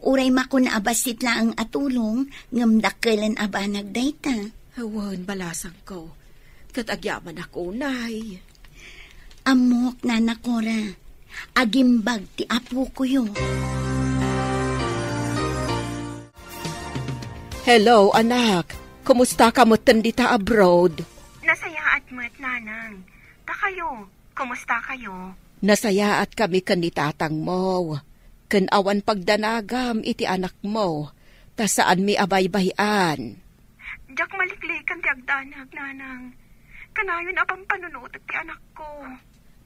uray makuna a bassit laeng a tulong, ngem dakkelen a banag dayta. Wen, balasangko, ket agyamanak unay. Ammok, Nana Cora, agimbag ti apokoyo. Hello, anak. Kumusta ka metten dita abroad? Nasayaat met, Nanang. Dakayo, kumusta kayo? Nasayaat kami ken ni tatangmo, ken awan pagdanagam iti anakmo, ta saanmi a baybay-an. Diak maliklikan ti agdanag, Nanang. Kanayon a pampanunotek ti anakko.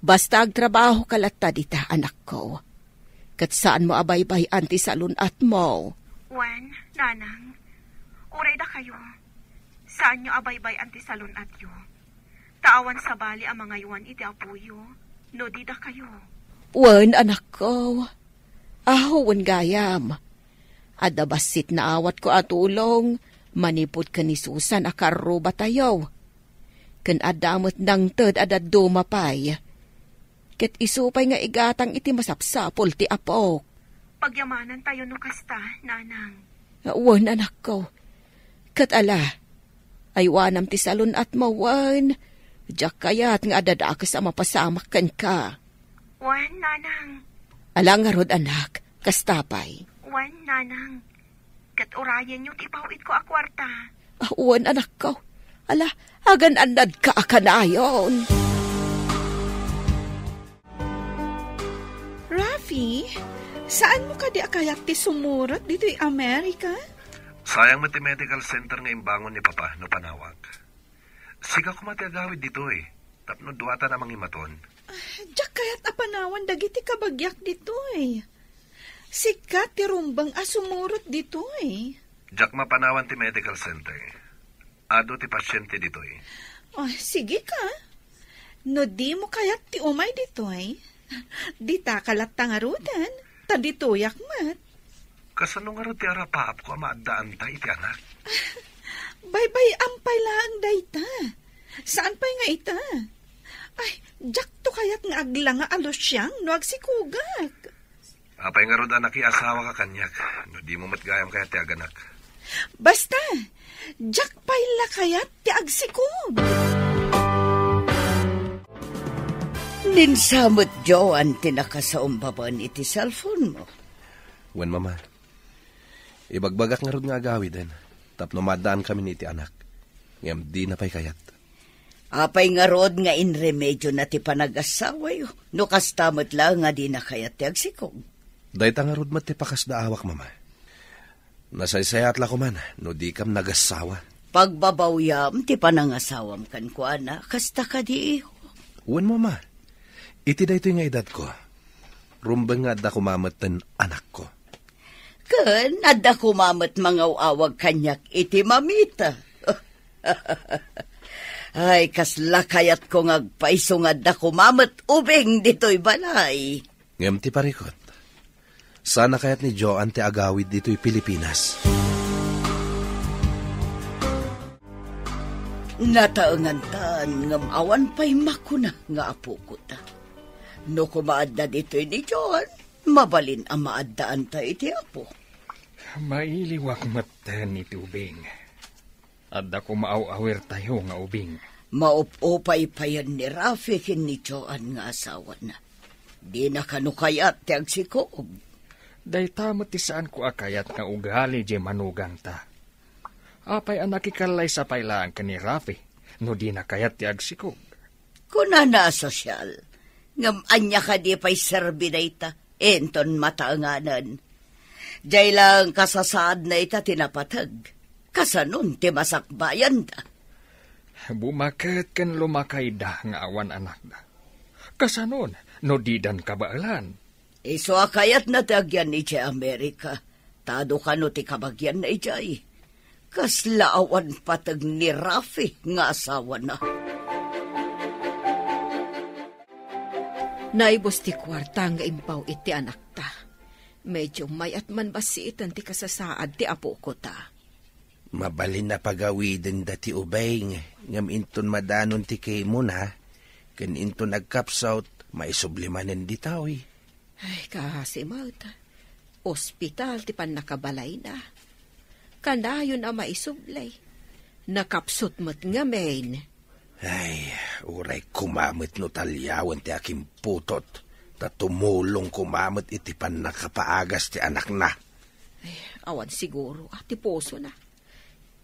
Basta agtrabaho ka latta dita, anakko. Ket saanmo a baybay-an ti salun-atmo. Wen, Nanang, uray dakayo, saanyo a baybay-an ti salun-atyo. Ta awan sabali a mangaywan iti apoyo, no di dakayo. Wen, anakko. Aho, wen gayam. Adda bassit naawatko a tulong manipud ken ni Susan a karrubatayo. Ken adda met nangted a dadduma pay. Ket isu pay nga igatang iti masapsapul ti apok. Pagyamanantayo no kasta, Nanang. Wen, anakko. Ket ala, aywanam ti salun-atmo wen. Diak kayat nga adda dakes a mapasamak kenka. Wen, Nanang. Ala ngarud, anak, kasta pay. Wen, Nanang. Ket urayenyo ti ipaw-itko a kuarta. Ah, wen, anakko. Ala, agan-annadka a kanayon. Eh, saanmo kadi a kayat ti sumurot ditoy Amerika? Sayang met ti medical center nga imbangon ni Papa no panawak. Sika koma ti agawid ditoy, tapno duatan a mangimaton. Ah, diak kayat a panawan dagiti kabagiak ditoy. Sika ti rumbeng a sumurot ditoy. Diak mapanawan ti medical center. Adu ti pasiente ditoy. Ah, sige ka. No dimo kayat ti umay ditoy, ditaka latta ngaruden, ta ditoyak met. Kasano ngarud ti arapaapko a maaddaanta iti anak? Baybay-am pay laeng dayta. Saan pay nga ita? Ay, diakto kayat nga aglanga a lusiang no agsikogak. Apay ngarud a nakiasawaka kaniak, no dimo met gayam kayat ti aganak? Basta, diak pay la kayat ti agsikog. Ninsa met, Joan, ti nakasaumbaban iti cellphone mo. Wen, Mama. Ibagbagak ngarud nga agawiden, tapno maaddaankamin iti anak. Ngem dina pay kayat. Apay ngarud nga inremediona ti panagasawayo, no kasta met la nga dina kayat ti agsikog? Dayta ngarud met ti pakasdaawak, Mama. Nasaysayat la koman no dikam nagasawa. Pagbabawyam ti panangasawam kenkuana, kasta kadi, iho? Wen, Mama. Iti daytoy nga edadko, rumbeng nga adda koma metten anakko. Ken adda koma met mangaw-awag kaniak iti mamita. Ay, kasla kayatko nga agpayso nga adda koma met ubing ditoy balay. Ngem ti parikut, saan a kayat ni Joan ti agawid ditoy Pilipinas? Nataengantan, ngem awan pay makuna nga apokota. No koma adda ditoy ni Joan, mabalin a maaddaanta iti Apo. Mailiwak metten iti ubing. Adda koma aw-awirtayo nga ubing. Maup-upay payen ni Rafi ken ni Joan nga asawana. Dina kano kayat ti agsikog? Dayta met ti saanko a kayat nga ugali diay manugangta. Apay a nakikallaysa pay laeng ken ni Rafi no dina kayat ti agsikog? Kunana a sosyal, ngem ania kadi pay serbi dayta inton mataenganen? Diay laeng kasasaadna ita ti napateg. Kasanon ti masakbayanda? Bumaket ken lumakayda nga awan anakda. Kasanon no didan kabaelan? Isu a kayatna ti agyan idiay Amerika, ta adu kano ti kabagianna idiay. Kasla awan pateg ni Rafi nga asawana. Naibus ti kuarta nga imbaw iti anakta. Medio mayat man bassiten ti kasasaad ti apokota. Mabalin a pagawidenda ti ubing, ngem inton madanon ti kimona, ken inton agkapsut, maisubli manen ditoy. Ay, kaasi met. Ospital ti pannakabalayna. Kanayon a maisubli. Nakapsut met ngamin. Ay, uray koma met no taliawen ti akimputot, ta tumulong koma met iti pannakapaagas ti anakna. Ay, awan siguro a ti pusona.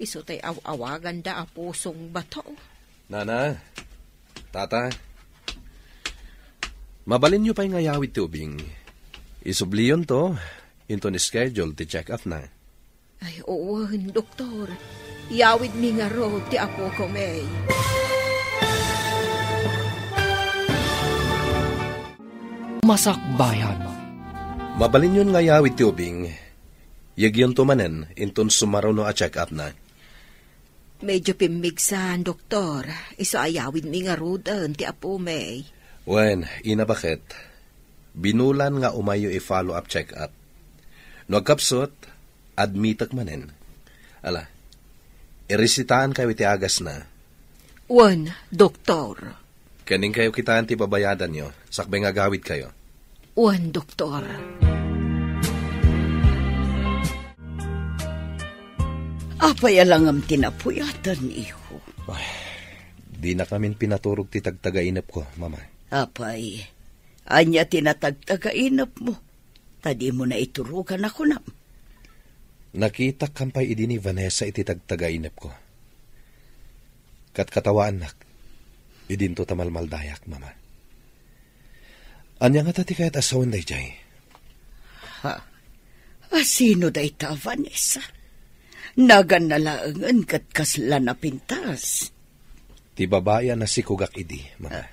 Isu tay aw-awaganda a pusong bato. Nana, Tata, mabalinyo pay nga yawid ti ubing. Isubliyonto, inton schedule ti check-up na. Ay, wen, doktor. Yawidmi ngarud ti apoko, May. Masakbayan. Mabalinyon nga yawid ti ubing. Yegyonto manen inton sumaruno a check-up na. Medyo pimmigsan, doktor. Isu a yawidmi ngaruden ti apo, May. Wen, ina, baket. Binulan nga umayyo i-follow-up check-up. No agkapsut, admitek manen. Ala, iresitaankayo iti agasna. Wen, doktor. Ken inkayo kitaen ti babayadanyo, sakbay nga agawidkayo. Wen, doktor. Apay a langam ti napuyaten, iho? Ay, dinakamin pinaturog ti tagtagainepko, Mama. Apay, ania ti natagtagainepmo? Ta dimo naiturogan a kunam. Nakitak kampay idi ni Vanessa iti tagtagainepko. Katkatawaannak, idinto ta malmaldayak, Mama. Ania ngata ti kayat a sawen daydiay? Ha? A, sino dayta, Vanessa? Naganna laengen ket kasla napintas. Ti babai a nasikogak idi, Mama. Ah.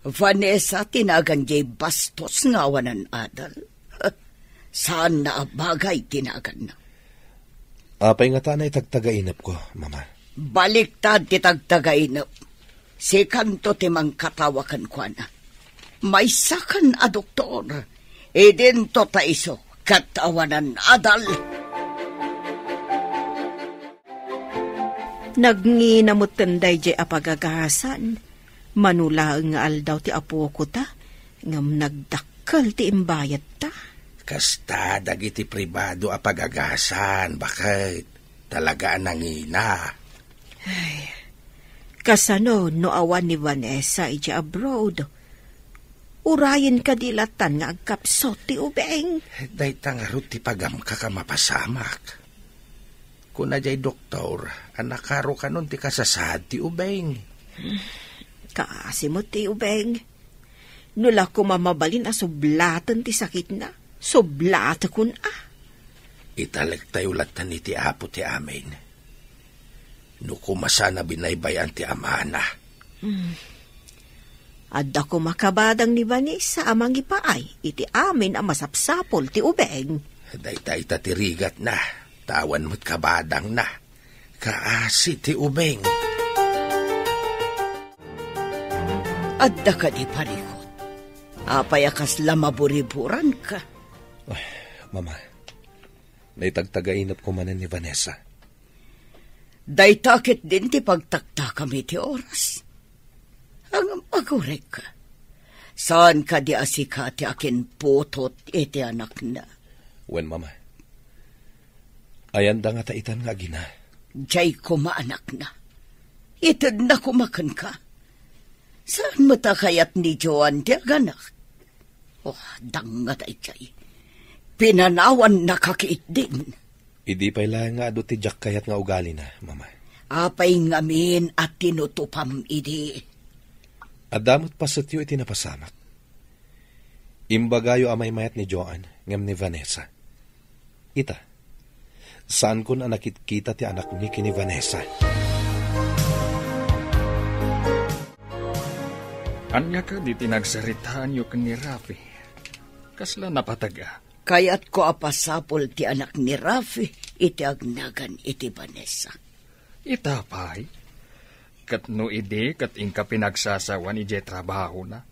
Vanessa ti nagan diay bastos nga awanan adal. Saanna a bagay ti naganna. Apay ngata a naitagtagainepko, Mama? Baliktad ti tagtagainep. Sikanto ti mangkatawa kenkuana. Maysakan a doktor. Idinto ta isu ket awanan adal. Nagngina metten daydiay a pagagasan. Mano laeng nga aldaw ti apokota, ngem nagdakkel ti imbayadta. Kasta dagiti pribado a pagagasan, baket. Talaga a nangina. Ay, kasano no awan ni Vanessa idiay abroad? Urayen kadi latan nga agkapsut ti ubing? Dayta ngarud ti pagamkak a mapasamak. Kuna diay doktor a nakarukanon ti kasasaad ti ubing. Kaasi met ti ubing. No la koma mabalin a sublaten ti sakitna, sublatekon a. Italektayo latan iti Apo ti amin. No koma saan a binaybay-an ti amana. Hmm. Adda koma kabadang ni Vanessa a mangipaay iti amin a masapsapul ti ubing. Dayta ita ti rigatna, ta awan met kabadangna. Kaasi ti ubing. Adda kadi parikut? Apay a kasla maburiburanka? Ay, Mama, naitagtagainepko manen ni Vanessa. Dayta ketdin ti pagtaktakam iti oras. Ngem agurek, saan kadi a sika ti akinputot iti anakna? Wen, Mama. Ayanda ngata itan nga agina. Diay koma anakna. Itedna koma kenka. Saan met a kayat ni Joan ti aganak? Oh, dangngata idiay. Pinanawannaka ketdin. Idi pay laeng nga adu ti diak kayat nga ugalina, Mama. Apay ngamin a tinutupam idi? Adda met pasetyo iti napasamak. Imbagayo a maymayat ni Joan ngem ni Vanessa. Ita, saankon a nakitkita ti anakmi ken ni Vanessa. Ania kadi ti nagsaritaanyo ken ni Rafi? Kasla napateg a? Kayatko a pasapul ti anak ni Rafi iti agnagan iti Vanessa. Ita pay? Ket no idi ket inka pinagsasawan idiay trabahona?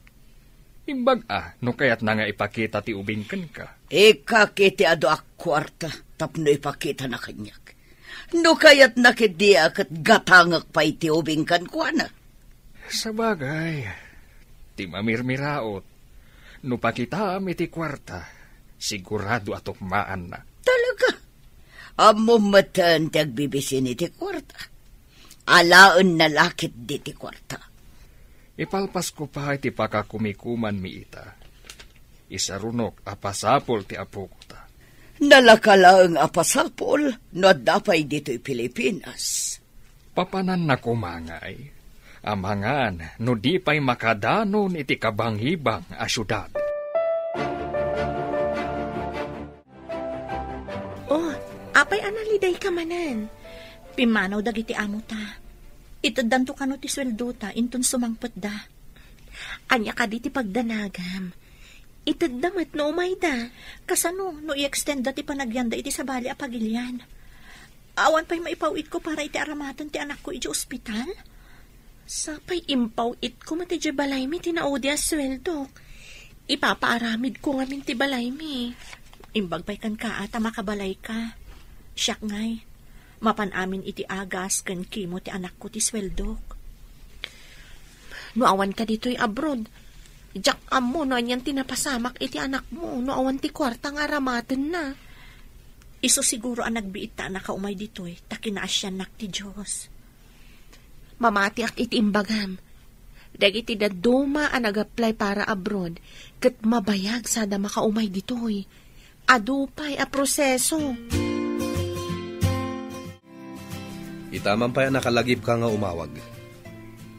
Imbag a no kayatna nga ipakita ti ubing kenka. Ikkak iti adu a kuarta tapno ipakitana kaniak. No kayatna ketdi a ket gatangek pay ti ubing kenkuana. Sabagay, ti mamirmiraot, no pakitaam iti kuarta, sigurado a tukmaanna. Talaga? Ammom metten ti agbibisin iti kuarta. Alaenna la ketdi ti kuarta. Ipalpasko pay ti pakakumikumanmi ita. Isarunok a pasapul ti apokota. Nalaka laeng a pasapul no adda pay ditoy Pilipinas. Papananna koma ngay, amangan no di pay makadanon iti kabangibang a siudad. Oh, apay a nalidayka manen? Pimmanaw dagiti amota. Iteddanto kano ti sueldota inton sumangpetda. Ania kadi ti pagdanagam? Itedda met no umayda. Kasano no i-extendda ti panagyanda iti sabali a pagilian? Awan pay maipaw-itko para iti aramaten ti anakko idiay ospital? Sapay impaw-itko met idiay balaymi ti naudi a sueldok. Ipapaaramidko ngamin ti balaymi. Imbag pay kenka a ta makabalayka. Siak ngay, mapan amin iti agas ken kimo ti anakko ti sueldok. No awanka ditoy abroad, diak ammo no anian ti napasamak iti anakmo no awan ti kuarta nga aramatenna. Isu siguro a nagbiit ta a nakaumay ditoy ta kinaasiannak ti Dios. Mamatiak iti imbagam. Dagiti dadduma a nag-apply para abroad ket mabayag sada makaumay ditoy. Adu pay a proseso. Ita man pay a nakalagipka nga umawag.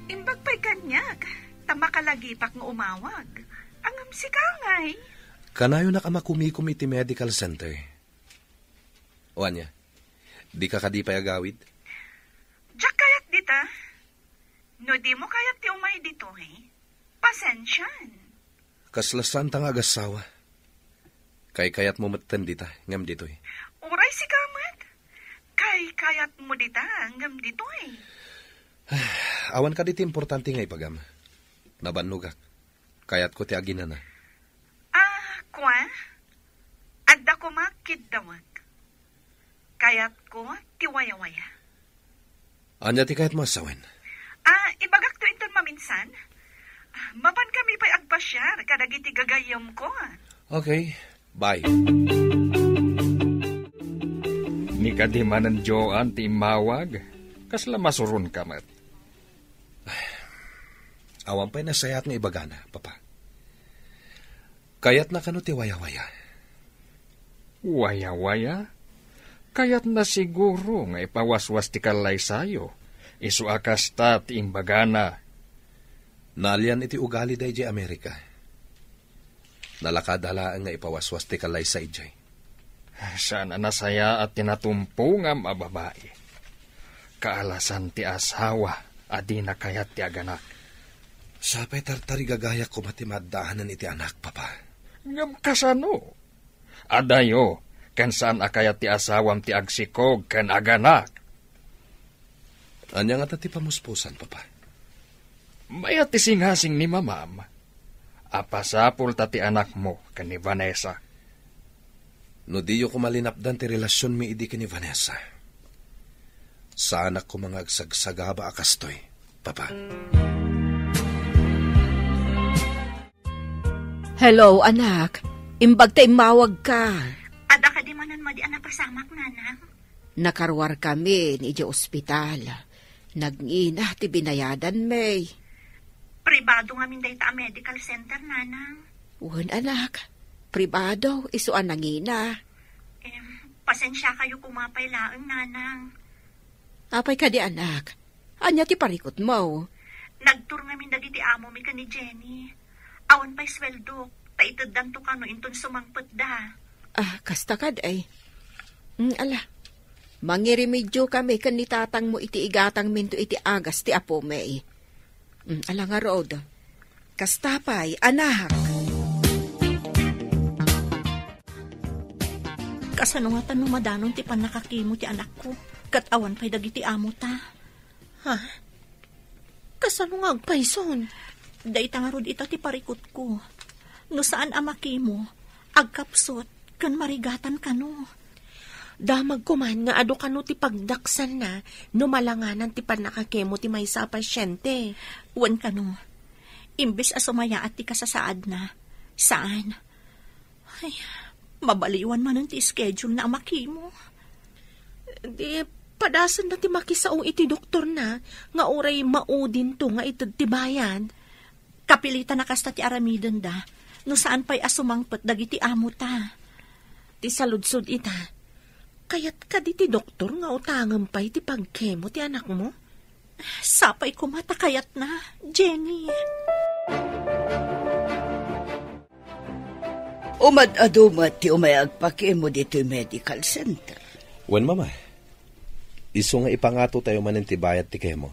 Imbag pay kaniak, ta makalagipak nga umawag. Ngem sika ngay? Kanayonak a makumikom iti medical center. O ania, dika kadi pay agawid? Diak kayat dita. No dimo kayat ti umay ditoy, pasensian. Kasla saanta nga agassawa. Kaykayatmo metten dita, ngem ditoy. Uray sika met. Kaykayatmo dita, ngem ditoy. Awan kadi ti importante nga ipagam. Nabannogak. Kayatko ti aginana. Ah, kua? Adda koma kiddawek. Kayatko ti wayawaya. Ania ti kayatmo a sawen? Ah, ibagakto inton maminsan. Ah, mapan kami pay agpasiar kadagiti gagayyemko. Okay, bye. Ni kadi manen Joan ti immawag, kasla masuronka met. Awan pay nasayaat nga ibagana, Papa. Kayatna kano ti wayawaya? Wayawaya? Kayatna siguro nga ipawaswas ti kallaysayo. Isu a kasta ti imbagana. Naalian iti ugali daydiay Amerika. Nalakada laeng nga ipawaswas ti kallaysa idiay. Saan a nasayaat ti natumpongam a babai. Kaalasan ti asawa a dina kayat ti aganak. Sapay tartarigagayak koma ti maaddaanan iti anak, Papa. Ngem kasano? Adayo, ken saan a kayat ti asawam ti agsikog ken aganak. Ania ngata ti pamuspusan, Papa? Mayat ti singasing ni Mamam a pasapulta ti anakmo ken ni Vanessa. No diyo koma linapdan ti relasionmi idi ken ni Vanessa, saanak koma nga agsagsagaba a kastoy, Papa. Hello, anak. Imbag ta immawagka. Adda kadi manen madi a napasamak, Nanang? Nakaruarkami idiay ospital. Nagngina ti binayadan, May. Pribado ngamin dayta a medical center, Nanang. Wen, anak. Pribado, isu a nangina. Em, pasensiakayo koma pay laeng, Nanang. Apay kadi, anak? Ania ti parikutmo? Nagtur ngamin dagiti amomi ken ni Jenny. Awan pay sueldok, ta iteddanto kano inton sumangpetda. Ah, kasta kad ay. Mm, ala, mangirimedyo kami ken ni tatangmo iti igatangminto iti agas ti apomi. Mm, ala ngarud. Kasta pay, anak. Kasano ngata no madanon ti pannakakimo ti anakko, ket awan pay dagiti amota? Ha? Kasano nga agpayson? Dayta ngarud ita ti parikutko. No saan a makimo, agkapsut ken marigatan kano. Damag koman nga adu kano ti pagdaksanna no malanganan ti pannakakemo ti maysa a pasiente. Wen kano, imbes a sumayaat ti kasasaadna, saan. Ay, mabaliwan manen ti schedule na a makimo. Di, padasenna ti makisao iti doktorna nga uray maudinto nga ited ti bayad. Kapilitan a kasta ti aramidenda, no saan pay a sumangpet dagiti amota. Ti saludsod ita, kayat kadi ti doktor nga utangem pay ti pagkemo ti anakmo? Sapay koma ta kayatna, Jenny. Umad-adu met ti umay agpakemo ditoy medical center. Wen, Mama. Isu nga ipangato tayo manen ti bayad ti kemo.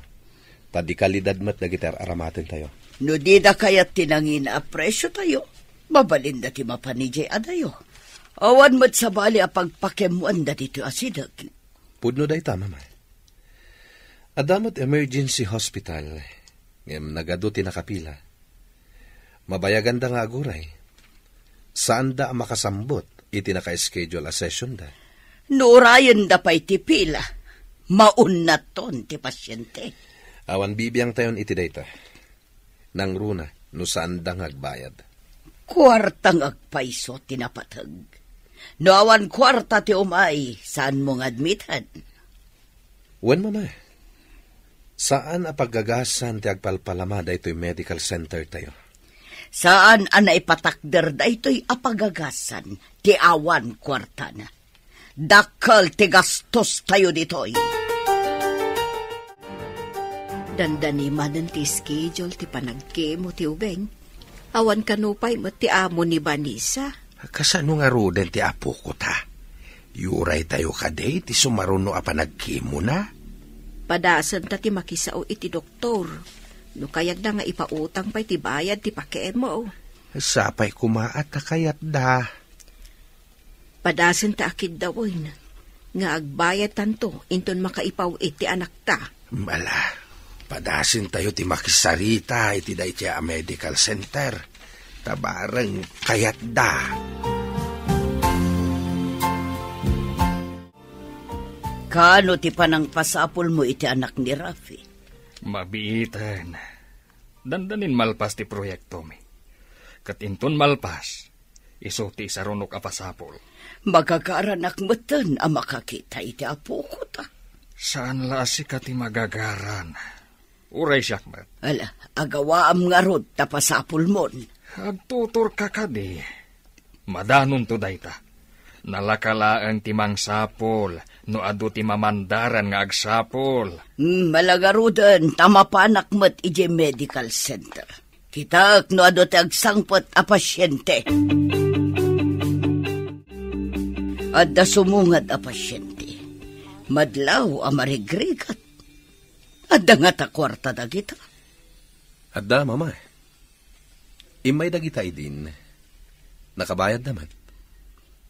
Ta di kalidad met dagiti ar-aramatentayo. No dida kayat ti nangina a presyo tayo, mabalinda ti mapan idiay adayo. Awan met sabali a pagpakemmuanda ditoy asideg. Pudno dayta, Mama. Adda met emergency hospital, ngem nagadu ti nakapila. Mabayaganda nga aguray. Saanda a makasambut iti naka-schedule a sessionda. No urayenda pay ti pila, maunnaton ti pasyente. Awan bibiangtayon iti dayta. Nangruna no saanda nga agbayad. Kuarta nga agpayso ti napateg. No awan kuarta ti umay, saanmo nga admiten? Wen, Mama. Saan a paggagasan ti agpalpalama daytoy medical center tayo. Saan a naipatakder daytoy a pagagasan ti awan kuartana. Dakkel ti gastos tayo ditoy. Dandani manen ti schedule ti panagkemo ti ubing. Awan kano pay met ti amo ni Vanessa. Kasano ngaruden ti apoko ta? Yuraytayo kadi ti sumaruno a panagkimona? Padasenta ti makisao iti doktor. No kayatda nga ipautang pay ti bayad ti pakemo. Sapay koma a ta kayatda. Padasenta a kiddawen nga agbayadtanto inton makaipaw-it ti anakta. Ala, padasentayo ti makisarita iti daytoy a medical center. Ta bareng kayatda. Kaano ti panangpasapulmo iti anak ni Rafi? Mabiiten. Dandanin malpas ti proyektomi. Ket inton malpas, isu ti isarunok a pasapul. Magagaranak metten a makakita iti apoko ta. Saan la a sika ti magagaran. Uray siak met. Ala, agawaam ngarud ta pasapulmon. Agtuturka kadi. Madanonto dayta. Nalaka laeng ti mangsapul no adu ti mamandaran nga agsapul. Hmm, ala ngaruden ta mapanak met idiay medical center. Kitaek no adu ti agsangpet a pasiente. Adda sumungad a pasiente. Madlaw a marigrigat. Adda ngata kuarta dagita? Adda, Mama. Immay dagita idin. Nakabayadda met.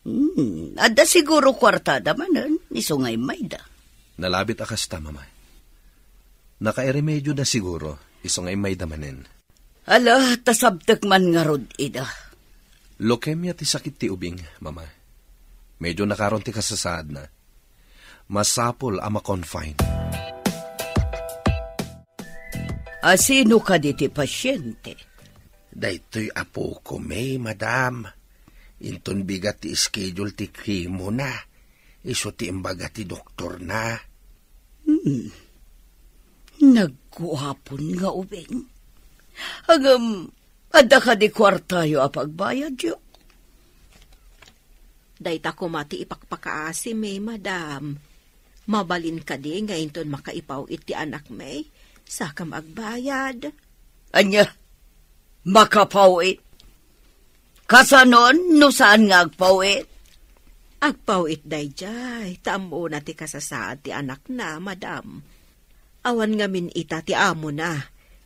Hmm, adda siguro kuartada manen, isu nga immayda. Nalabit a kasta, Mama. Nakairemedioda siguro, isu nga immayda manen. Ala, ta sabtek man ngarud ida. Leukemia ti sakit ti ubing, Mama. Medio nakaron ti kasasaadna. Masapul a ma-confine. A sino kadi ti pasiente? Daytoy apokon, Madam. Inton bigat ti schedule ti chemo na, isu ti imbaga ti doktorna. Hmm. Nagguapon nga ubing. Ngem, adda kadi kuartayo a pagbayadyo? Dayta koma ti ipakpakaasimi, Madam. Mabalin kadi nga inton makaipaw-it ti anakmi, sakam agbayad? Ania? Makapaw-it? Kasanon no saan nga agpaw-it? Agpaw-it daydiay, ta ammona ti kasasaad ti anakna, Madam. Awan ngamin ita ti amona,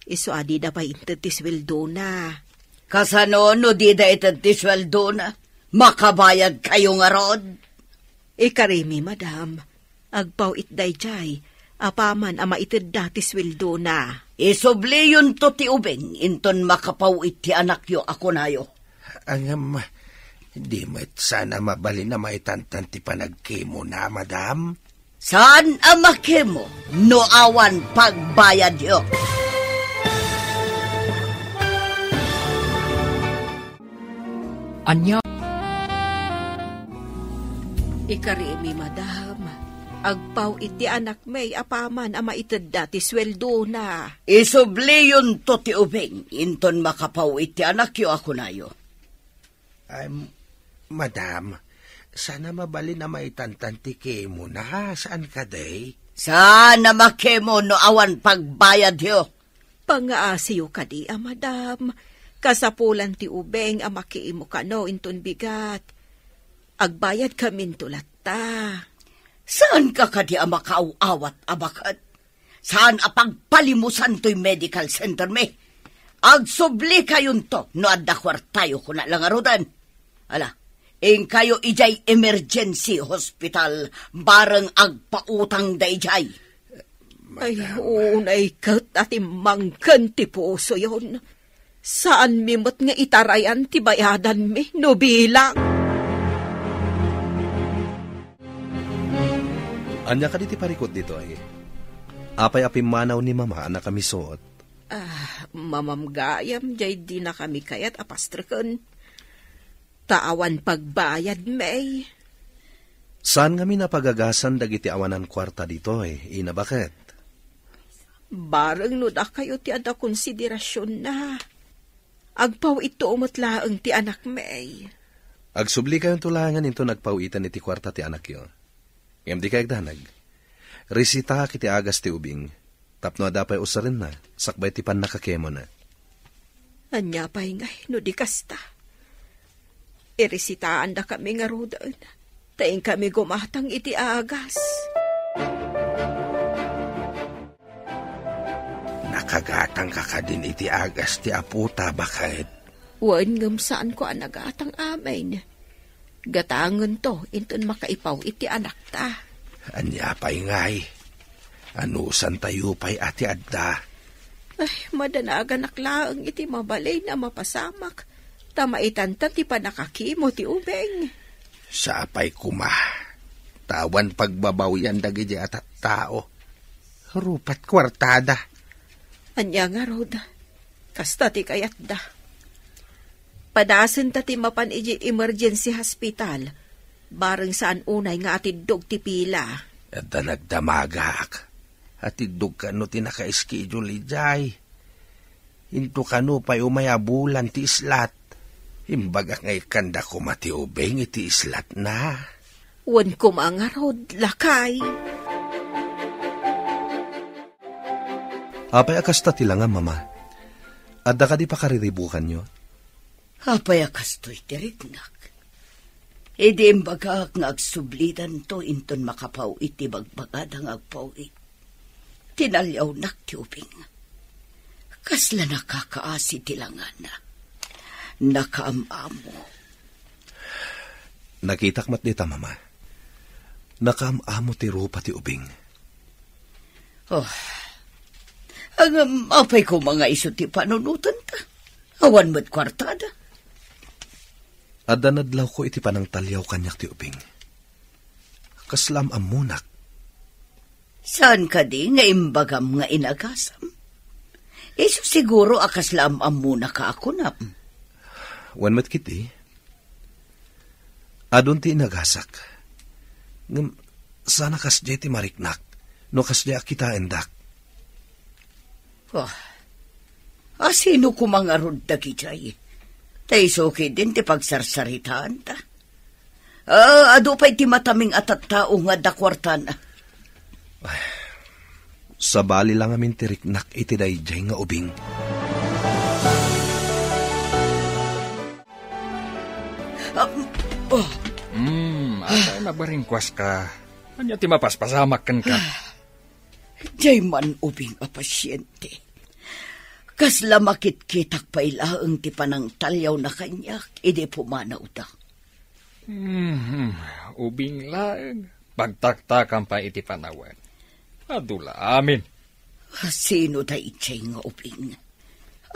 isu a dida pay inted ti sueldona. Kasano no dida ited ti sueldona? Makabayadkayo ngarud? Ikarimi, Madam, agpaw-it daydiay, apaman a maitedda ti sueldona. Isubliyonto ti ubing inton makapaw-it ti anakyo a kunayo. Ngem, di met saan a mabalin a maitantan ti panagkemona, Madam? Saan a makemo no awan pagbayadyo. Ania? Ikarimi, Madam, agpaw-it ti anakmi apaman a maitedda ti sueldona. Isubliyonto ti ubing inton makapaw-it ti anakyo a kunayo. Ay, Madam, saan a mabalin a maitantan ti kemona, saan kadi? Saan a makemo no awan pagbayadyo? Pangaasiyo kadi a, Madam. Kasapulan ti ubing a makemo kano inton bigat. Agbayadkaminto latta. Saanka kadi a makaaw-awat a baket? Saan a pagpalimusan toy medical center mi. Agsublikayonto no adda kuartayo, kuna la ngaruden. Ala, inkayo idiay emergency hospital, bareng agpautang daydiay. Ay, Madam. Unay ket a timmangken ti pusoyon. Saanmi met nga itarayan ti bayadanmi no bilang. Ania kadi ti parikut ditoy? Apay a pimmanaw ni Mama a nakamisuot? Ah, Mamam gayam, jay dinakami kayat a pastreken. Ta awan pagbayadmi. Saan ngamin a pagagasan dagiti awanan kuarta ditoy, Ina, baket? Bareng no dakayo ti adda konsiderasionna. Agpaw-itto met laeng ti anakmi. Agsublikayonto laengen inton agpaw-iten iti kuarta ti anakyo. Ngem dikay agdanag. Resitaak iti agas ti ubing, tapno adda pay usarenna, sakbay ti pannakakemona. Ania pay ngay no di kasta? Irisitaandakami ngaruden, ta inkami gumatang iti agas. Nakagatangka kadin iti agas ti apota, baket? Wen, ngem saanko a nagatang amin. Gatangento inton makaipaw-it ti anakta. Ania pay ngay? Anusantayo pay a ti adda? Ay, madanaganak laeng iti mabalin a mapasamak, ta maitanta ti pannakakimo ti ubing. Sapay koma, ta awan pagbabawian dagiti a tattao. Rupat kuartada. Ania ngarud, kasta ti kayatda. Padasenta ti mapan idiay emergency hospital, bareng saan unay nga atiddog ti pila. Adda nagdamagak. Atiddog kano ti naka-schedule idiay. Into kano pay umay a bulan ti islat. Imbagak nga ikkanda koma ti ubing iti islatna. Wen koma ngarud, lakay. Apay a kasta ti langam, Mama? Adda kadi pakariribukanyo? Apay a kastoy ti riknak? Idi imbagak nga agsublidanto inton makapaw-it ti bagbagada nga agpaw-it, tinaliawnak ti ubing. Kasla nakakaasi ti langana. Nakaam-amo. Nakitak met dita, Mama. Nakaam-amo ti rupa ti ubing. Oh. Ngem apay koma nga isu ti panunotenta? Awan met kuartada. Adda nadlawko iti panangtaliaw kaniak ti ubing. Kasla am-ammonak. Saan kadi nga imbagam nga inagasam? Isu siguro a kasla am-ammonaka a kunam. Wen met ketdi, adun ti inagasak. Ngem saan a kasdiay ti mariknak no kasdiay a kitaendak. Oh. A sino koma ngarud dagidiay? Ta isu ketdin ti pagsarsaritaanta. Ah, adu pay ti mataming a tattao nga adda kuartana. Ay, sabali la ngamin ti riknak iti daydiay nga ubing. Ah, oh. Hmm, apay a nabaringkuaska? Ania ti mapaspasamak kenka? Diay man ubing a pasiente. Kasla makitkitak pay laeng ti panangtaliawna kaniak idi pumanawda. Mhm, ubing laeng. Pagtaktakam pay iti panawen. Adu la amin. Sino daydiay nga ubing?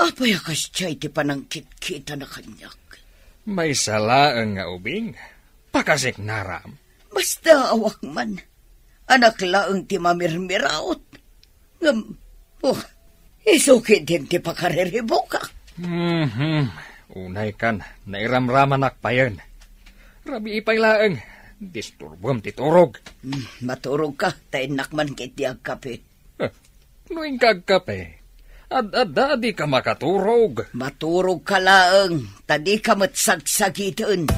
Apay a kasdiay ti panangkitkitana kaniak? Maysa laeng nga ubing. Pakasiknaram. Basta awak man. Anak laeng ti mamirmiraot. Ngem, oh, isu ketdin ti pakariribukak. Mhm. Unay kan, nairamramanak payen. Rabii pay laeng, disturbom ti turog. Hmm, maturogka, ta innak man ketdi agkape. Eh, no inka agkape, ad-adda a dika makaturog. Maturogka laeng, ta dika met sagsagiten.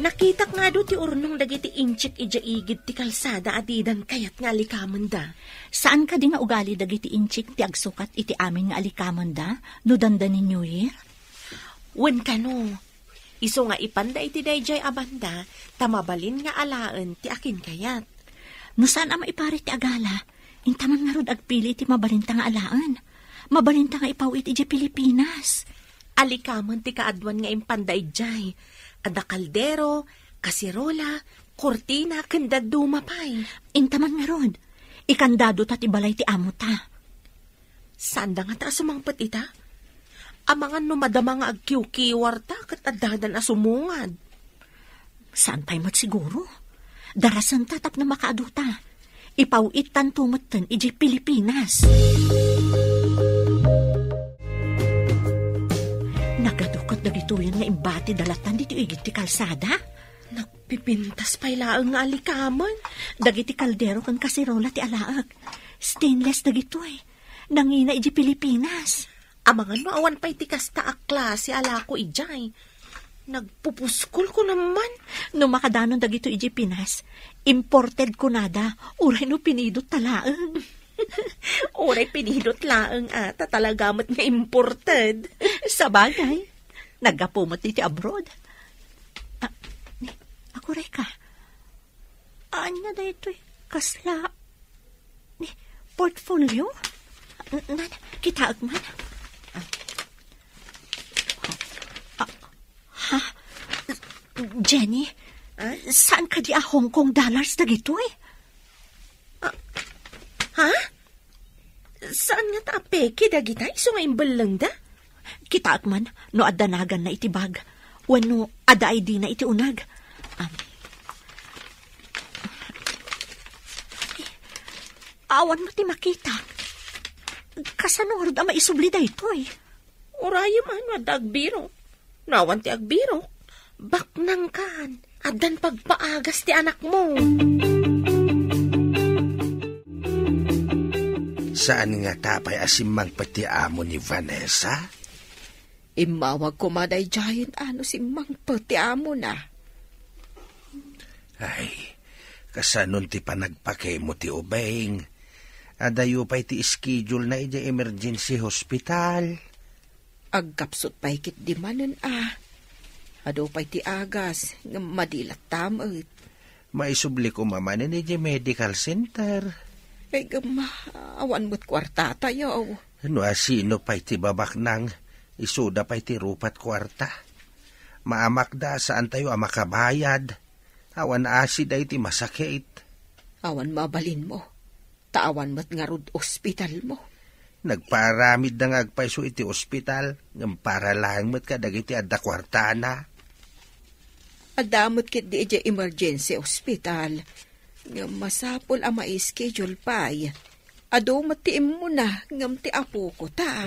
Nakitak nga adu ti urnong dagiti inchik idiay igid ti kalsada a didan kayat nga alikamenda. Saan kadi nga ugali dagiti inchik ti agsukat iti amin nga alikamenda no dandani New Year? Wen kano, isu nga ipanda iti daydiay a banda, ta mabalin nga alaen ti akinkayat. No saan a maiparit ti agala, inta man ngarud agpili ti mabalinta nga alaen. Mabalinta nga ipaw-it idiay Pilipinas. Alikamen ti kaaduan nga impanda idiay. Adda kaldero, kaserola, kurtina, ken dadduma pay. Inta man ngarud, ikandado ta ti balay ti amo ta. Saanda ngata a sumangpet ita? Amangan no madama nga agkiwkiwarta ket addadan a sumungad. Saan pay met siguro? Darasenta tapno makaaduta. Ipaw-ittanto metten idiay Pilipinas. Nagadu ket dagitoyen nga imbati dalatan ditoy igid ti kalsada. Nagpipintas pay laeng nga alikamen. Dagiti kaldero ken kaserola ti alaek. Stainless dagitoy. Nangina idiay Pilipinas. Amangan no awan pay ti kasta a klase a lako idiay. Nagpupuskol ko naman. No makadanon dagito idiay Pinas, imported kunada, uray no pinidot ta laeng. Uray pinidot laeng, a, ta talaga met nga imported. Sabagay, naggapu met iti abroad. Ah, ni, aguray ka. Ania daytoy? Kasla, ni, portfolio? N-, nan, kitaek man. Ah. Ah, ha? Jenny, saan kadi a Hong Kong dollars dagitoy? Ah, ha? Saan ngata a peke dagita isu nga imbellengda? Kitaek man no adda naganna iti bag, wenno adda I D na iti uneg. Am. Awan met ti makitak. Kasano ngarud a maisubli daytoy? Urayem a no adda agbirok. No awan ti agbirok, baknangkan. Addan pagpaagas ti anakmo. Saan ngata pay a simmangpet ti amo ni Vanessa? Immawag koma daydiay a no simmangpet ti amona. Ay, kasanon ti panagpakemo ti ubing? Adayo pay ti schedule na idiay emergency hospital. Agkapsut pay ketdi manen a. Adu pay ti agas, ngem madi latta met. Maisubli koma manen idiay medical center. Ay, ngem, awan met kuartatayo. No asino pay ti babaknang, isuda pay ti rupat kuarta. Maamakda a saantayo a makabayad. Awan asi daytoy masakit. Awan mabalinmo. Ta awan met ngarud ospitalmo. Nagpaaramidda nga agpayso iti ospital, ngem para laeng met kadagiti adda kuartana. Adda met ketdi idiay emergency hospital, ngem masapul a mai-schedule pay. Adu met ti immuna ngem ti apoko ta.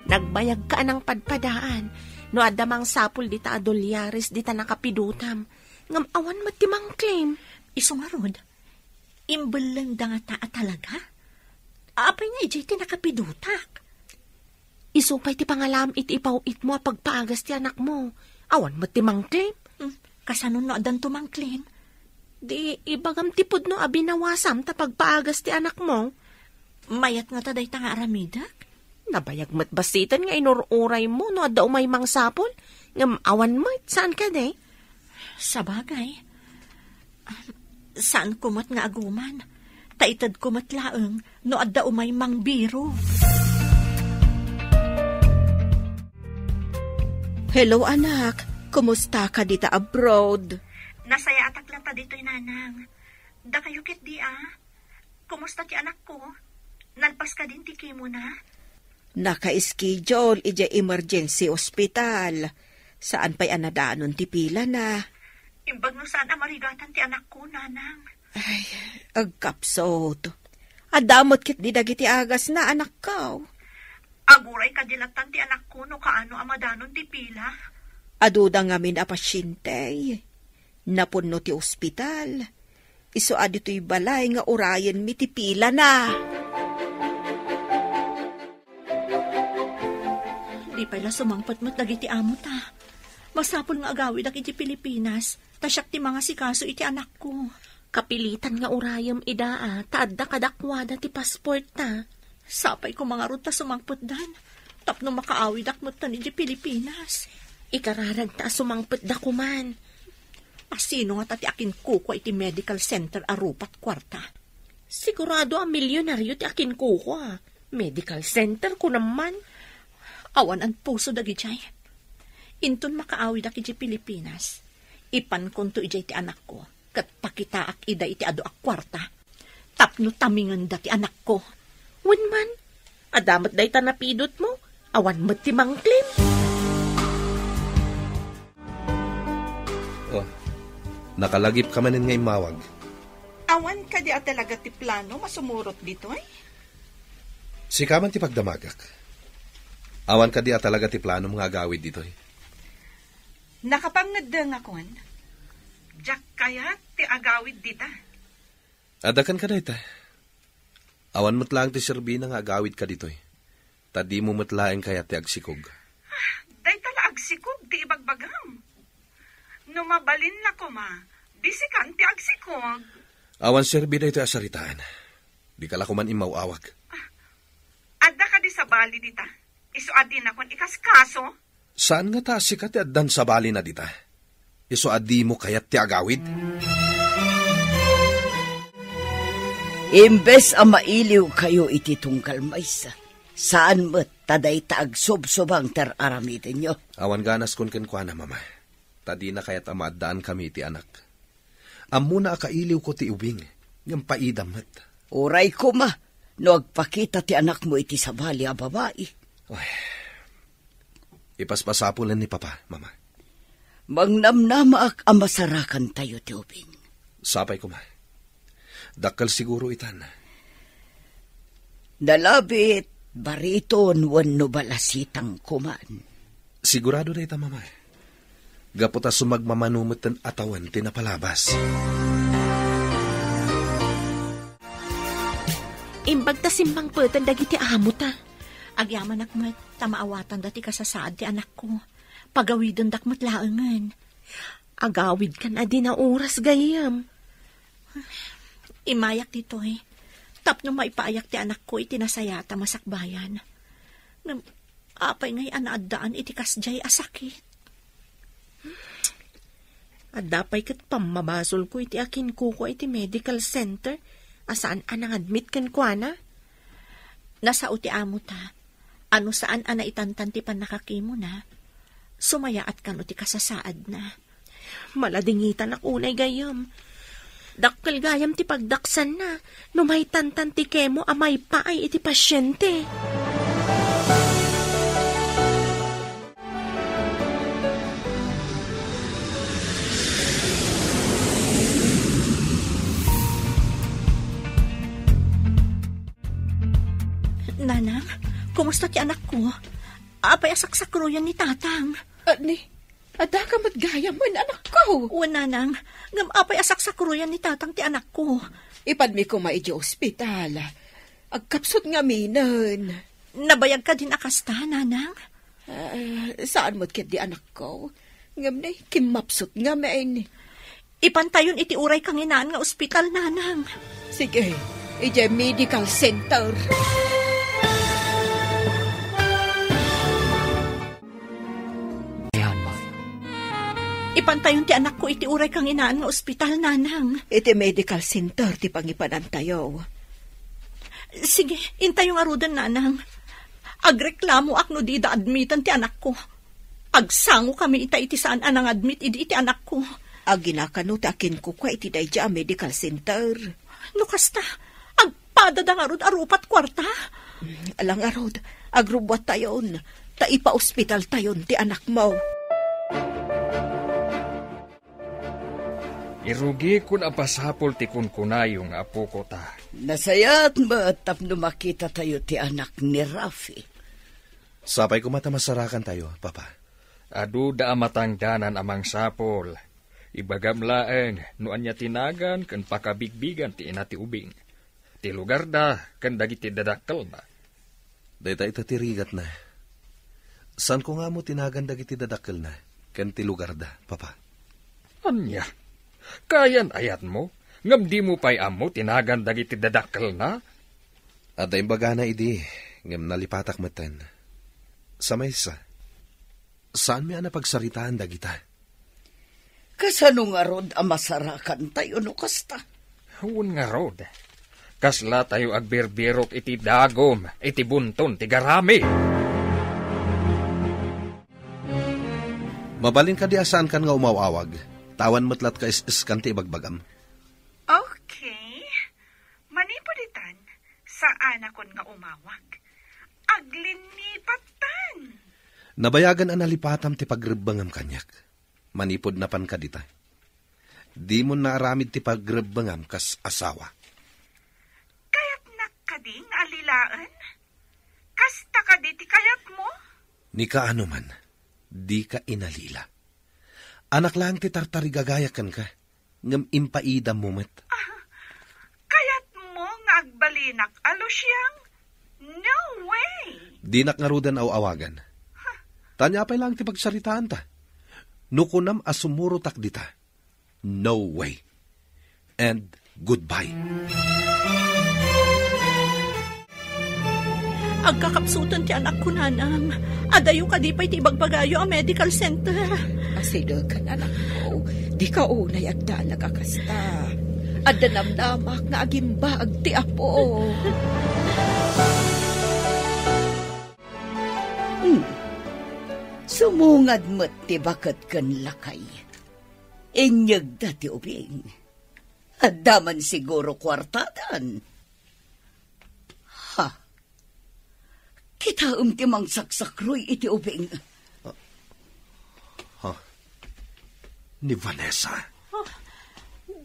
Nagbayagka a nangpadpadaan no adda mangsapul dita a dolyares dita nakapidutam, ngem awan met ti mangclaim. Isu ngarud, imbellengda ngata a talaga? Apay nga idiay ti nakapidutak? Isu pay ti pangalam iti ipaw-itmo a pagpaagas ti anakmo. Awan met ti mangclaim. Hmm, kasano no addanto mangclaim? Di ibagam ti pudno a binawasam ta pagpaagas ti anakmo. Mayat ngata dayta nga aramidek? Nabayag met bassiten nga inur-uraymo no adda umay mangsapul, ngem awan met, saan kadi? Sabagay. Saanko met nga aguman, ta itedko met laeng no adda umay mangbiro. Hello, anak. Kumusta ka dita abroad? Nasayaatak latta ditoy, nanang. Dakayo ketdi a? Kumusta ti anakko? Nalpas kadin ti chemo na? Naka-schedule idiay emergency hospital. Saan pay a nadanon ti pilana. Imbag no saan a marigatan ti anakko, nanang. Ay, agkapsut. Adda met ketdi dagiti agasna, anakko. Aguray kadi lattan ti anakko no kaano a madanon ti pila. Aduda ngamin a pasyente. Napunno ti ospital. Isu a ditoy balay nga urayenmi ti pilana. Di pay la sumangpet met dagiti amo ta. Masapul nga agawidak iti Pilipinas, ta siak ti mangasikaso iti anakko. Kapilitan nga urayem ida a, ta adda kadakuada ti passport ta. Sapay koma ngarud ta sumangpetdan, tapno makaawidak metten iti Pilipinas. Ikararagta a sumangpetda koman. Asino ngata ti akinkukua iti medical center a rupat kuarta? Sigurado a milionario ti akinkukua. Medical center, kunam man. Awan a puso dagidiay. Inton makaawidak idiay Pilipinas, ipankonto idiay ti anakko, ket pakitaak ida iti adu a kuarta. Tapno tamingenda ti anakko. Wen man, adda met dayta napidutmo, awan met ti mangclaim. Oh, nakalagipka manen nga immawag. Awan kadi a talaga ti plano masumurot ditoy? Sika man ti pagdamagak. Awan kadi a talaga ti planom nga agawid ditoy? Nakapangngeddengakon. Diak kayat ti agawid dita. Adda kenka dayta. Awan met laeng ti serbina nga agawidka ditoy, ta dimo met laeng kayat ti agsikog. Ah, dayta la agsikog ti ibagbagam. No mabalinna koma, di sikan ti agsikog. Awan serbi daytoy a saritaan. Dika la koman immaw-awag. Adda kadi sabali dita? Isu a dinakon ikaskaso? Saan ngata a sika ti addan sabalina dita? Isu a dimo kayat ti agawid? Imbes a mailiwkayo iti tunggal maysa, saan met ta dayta agsubsubang ti ar-aramidenyo. Awan ganaskon kenkuana, Mama, ta dina kayat a maaddaankami iti anak. Ammona a kailiwko ti ubing, ngem paidam met. Uray koma no agpakita ti anakmo iti sabali a babai. Ay, ipaspasapulen ni Papa, Mama. Mangnamnamaak a masarakantayo ti ubing. Sapay koma. Dakkel siguro itan. Nalabit, bariton wenno balasitang koman. Sigurado dayta, Mama. Gapu ta sumagmamano metten a tawen ti napalabas. Imbag ta simmangpeten dagiti amota. Agyamanak met ta maawatanda ti kasasaad ti anakko. Pagawidendak met laengen. Agawidkan a di naoras, gayyem. Immayak ditoy tapno maipaayak ti anakko iti nasayaat a masakbayan. Ngem apay ngay a naaddaan iti kasdiay a sakit? Adda pay ket pammabasolko iti akinkukua iti medical center a saan a nangadmit kenkuana. Nasao ti amota a no saan a naitantan ti pannakakimona, sumayaat kano ti kasasaadna. Maladingitanak unay gayyem. Dakkel gayam ti pagdaksanna no maitantan ti kemo a maipaay iti pasiente. Nanang, kumusta ti anakko? Apay a saksakroyan ni Tatang? Ani, adda ka met gayamen, anakko? Wen, Nanang, ngem apay a saksakroyan ni Tatang ti anakko? Ipadmi koma idiay ospital. Agkapsut ngaminen. Nabayag kadin a kasta, Nanang? Ah, saan met ketdi, anakko. Ngem ne, kimmapsut ngamin. Ipantayon iti uray kanginaan nga ospital, Nanang. Sige, idiay medical center. Ayan, Ma. Ipantayon ti anakko iti uray kanginaan nga ospital, Nanang. Iti medical center ti pangipanantayo. Sige, intayo ngaruden, Nanang. Agreklamoak no dida admiten ti anakko. Agsangokami ita iti saan a nangadmit idi iti anakko. Agina kano ti akinkukua iti daydiay a medical center. No kasta, agpadada ngarud a rupat kuarta? Mm, ala ngarud, agrubbuattayon, ta ipaospitaltayon ti anakmo. Irugikon a basapol ti kunkunayo nga apoko ta. Nasayaat met tapno makitatayo ti anak ni Rafi. Sapay koma ta masarakantayo, Papa. Aduda a matangdanan a mangsapol. Ibagam laeng no ania ti nagan ken pakabigbigan ti ina ti ubing. Ti lugarda ken dagiti dadakkelna. Dayta ita ti rigatna. Saanko nga ammo ti nagan dagiti dadakkelna ken ti lugarda, Papa. Ania? Kayan-ayatmo, ngem dimo pay ammo ti nagan dagiti dadakkelna? Adda imbagana idi, ngem nalipatak metten. Sa maysa, saanmi a napagsaritaan dagita. Kasano ngarud a masarakantayo no kasta? Wen ngarud, kaslatayo agbirbirok iti dagum iti bunton ti garami. Mabalin kadi a saankan nga umaw-awag, ta awan met latta is-iskan ti ibagbagam. Okay. Manipud itan, saanakon nga umawag. Aglinipattan. Nabayagan a nalipatam ti pagrebbengam kaniak. Manipud napan kadita, dimon naaramid ti pagrebbengam kas asawa. Kayatnak kadi nga alilaen? Kasta kadi ti kayatmo? Ni kaano man, dika inalila. Anak laeng ti tartarigagayak kenka, ngem impaidammo met. Ah, kayatmo nga agbalinak a Luciang? No way! Dinak ngaruden aw-awagan. Huh. Tanya pay laeng ti pagsaritaanta. No kunam a sumurotak dita, no way. And goodbye. Agkakapsuten ti anakko, nanang. Adayo kadi pay ti ibagbagayo a medical center. Asideg, anakko. Dika unay agdanag a kasta. Adda namnamak nga agimbag ti Apo. Hmm. Sumungad met ti baket ken lakay. Inyegda ti ubing. Adda man siguro kuartadan. Ha? Kitaem ti mangsaksakroy iti ubing. Ha? Ni Vanessa? Ah,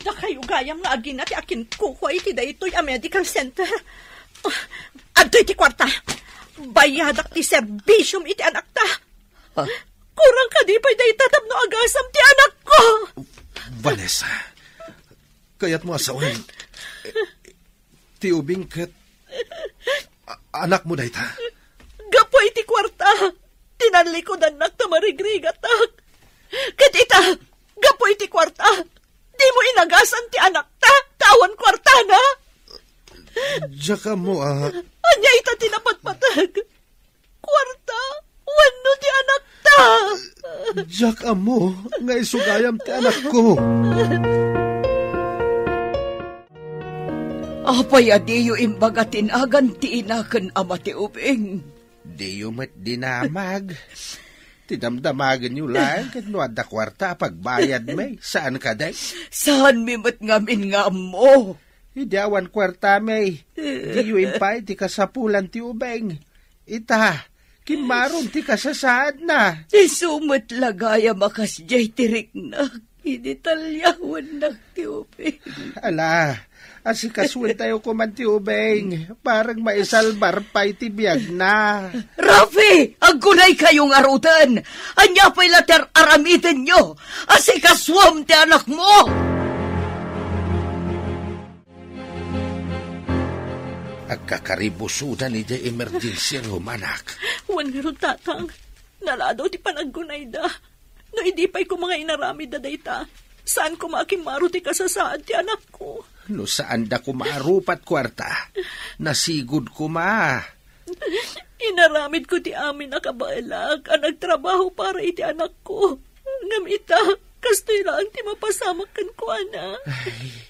dakayo gayam nga agina ti akinkukua iti daytoy a medical center. Ah, adtoy ti kuarta. Bayadak ti serbisiom iti anakta. Ha? Kurang kadi pay dayta tapno agasam ti anakko. Vanessa, kayatmo a sawen, ti ubing ket a-, anakmo dayta? Gapu iti kuarta, tinallikudannak ta marigrigatak. Ket ita, gapu iti kuarta, dimo inagasan ti anakta, ta awan kuartana. Diak ammo a. Ania ita ti napatpateg? Kuarta wenno ti anakta? Diak ammo nga isu gayam ti anakko. Apay a diyo imbaga ti nagan ti ina ken ama ti ubing? Diyo met dinamag. Ti damdamagenyo laeng ket no adda kuarta a pagbayadmi, saan kadi? Saanmi met ngamin nga ammo. Idi awan kuartami, diyo impaay ti kasapulan ti ubing. Ita, kimmaron ti kasasaadna. Isu met la gayam a kasdiay ti riknak idi talyawannak ti ubing. Ala, asikasuentayo koman ti ubing, bareng maisalbar pay ti biagna. Rafi, aggunaykayo ngaruden. Ania pay la ti ar-aramidenyo? Asikasuam ti anakmo. Agkakaribusodan idiay emergency room, anak. Wen ngarud, tatang, naladaw ti panaggunayda. No idi pay koma nga inaramidda dayta, saan koma a kimmaro ti kasasaad ti anakko. No saanda koma a rupat kuarta, nasigud koma. Inaramidko ti amin a kabaelak a nagtrabaho para iti anakko. Ngem ita, kastoy laeng ti mapasamak kenkuana. Ay,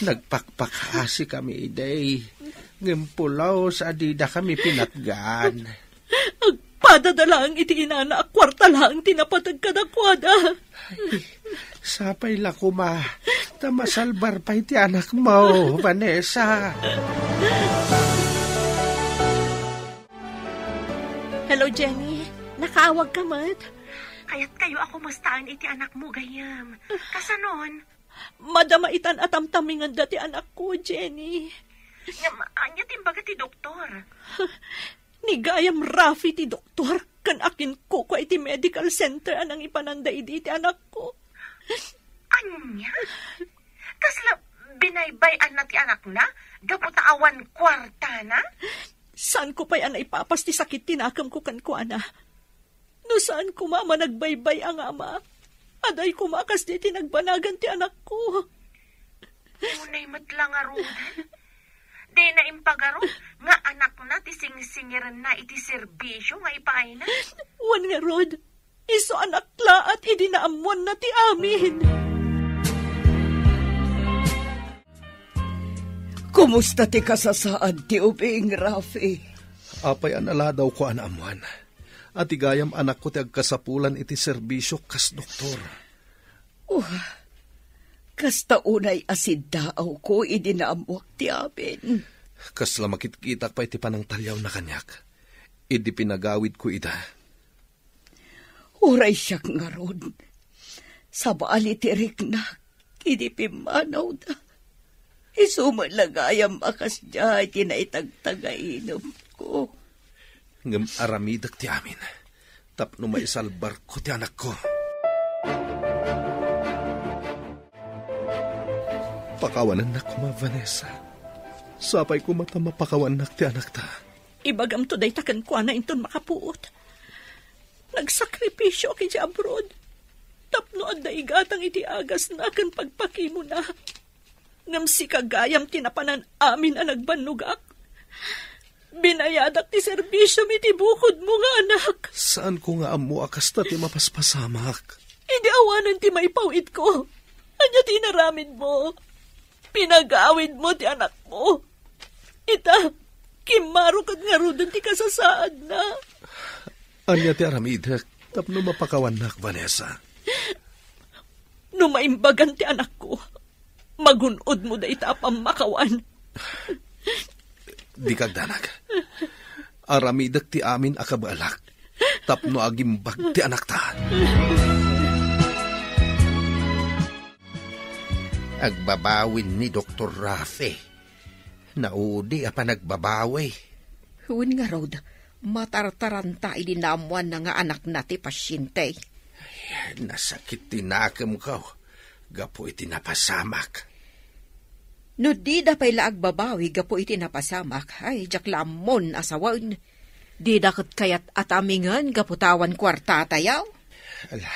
nagpakpakasikami idi, ngem pulos a didakami pinatgan. Agpadada laeng iti inana a kuarta laeng ti napateg kadakuada. Ay, sapay la koma, ta masalbar pay ti anakmo, Vanessa. Hello, Jenny. Nakaawag ka met? Kayatkayo a kumustaen iti anakmo, gayyem. Kasanon? Madama itan a tamtaminganda ti anakko, Jenny. Ngem, ania ti imbaga ti doktor? Ni gayam Rafi ti doktor, ken akinkukua iti medical center a nangipananda idi ti anakko. Ania? Kasla binaybay-anna ti anakna gapu ta awan kuartana? Saanko pay a naipapas ti sakit ti nakemko kenkuana. No saan koma a managbaybay-a nga ama, aday koma a kasdi ti nagbanagan ti anakko. Unay met la ngaruden. Dina impagarup nga anakna ti singsingirenna iti serbisio nga ipaayna. Wen ngarud, isu a naklaat idi naammoanna ti amin. Kumusta ti kasasaad ti ubing, Rafi? Apay a naladawko a naammoan a ti gayam anakko ti agkasapulan iti serbisio kas doktor. Oh, kasta unay a siddaawko idi naammoak ti amin. Kasla makitkitak pay ti panangtaliawna kaniak idi pinagawidko ida. Uray siak ngarud, sabali ti riknak idi pimmanawda. Isu met la gayam a kasdiay ti naitagtagainumko. Ngem aramidek ti amin tapno maisalbarko ti anakko. Pakawanennak koma, Vanessa. Sapay koma ta mapakawannak ti anakta. Ibagamto dayta kenkuana inton makapuot. Nagsakripisio idiay abroad tapno adda igatang iti agasna ken pagpakimona. Ngem sika gayam ti napanan amin a nagbannogak. Binayadak ti serbisiomi iti bukodmo nga anak. Saanko nga ammo a kasta ti mapaspasamak. Idi awanen ti maipawidko, ania ti inaramidmo? Pinagawidmo ti anakmo. Ita, kimmaro ket ngaruden ti kasasaadna. Ania ti aramidek tapno mapakawannak, Vanessa? No maimbagan ti anakko, magun-odmo dayta a pammakawan. Dika agdanag. Aramidek ti amin a kabaelak tapno agimbag ti anakta. Agbabawin ni Doktor Rafi. Naudi a panagbabawi. Wen ngarud, matartaranta idi naammoanna nga anakna ti pasiente. Nasakit ti nakemko gapu iti napasamak. No dida pay la agbabawi gapu iti napasamak, ay, diak la ammon a sawen. Dida ket kayat a tamingen gapu ta awan kuartatayo. Ala,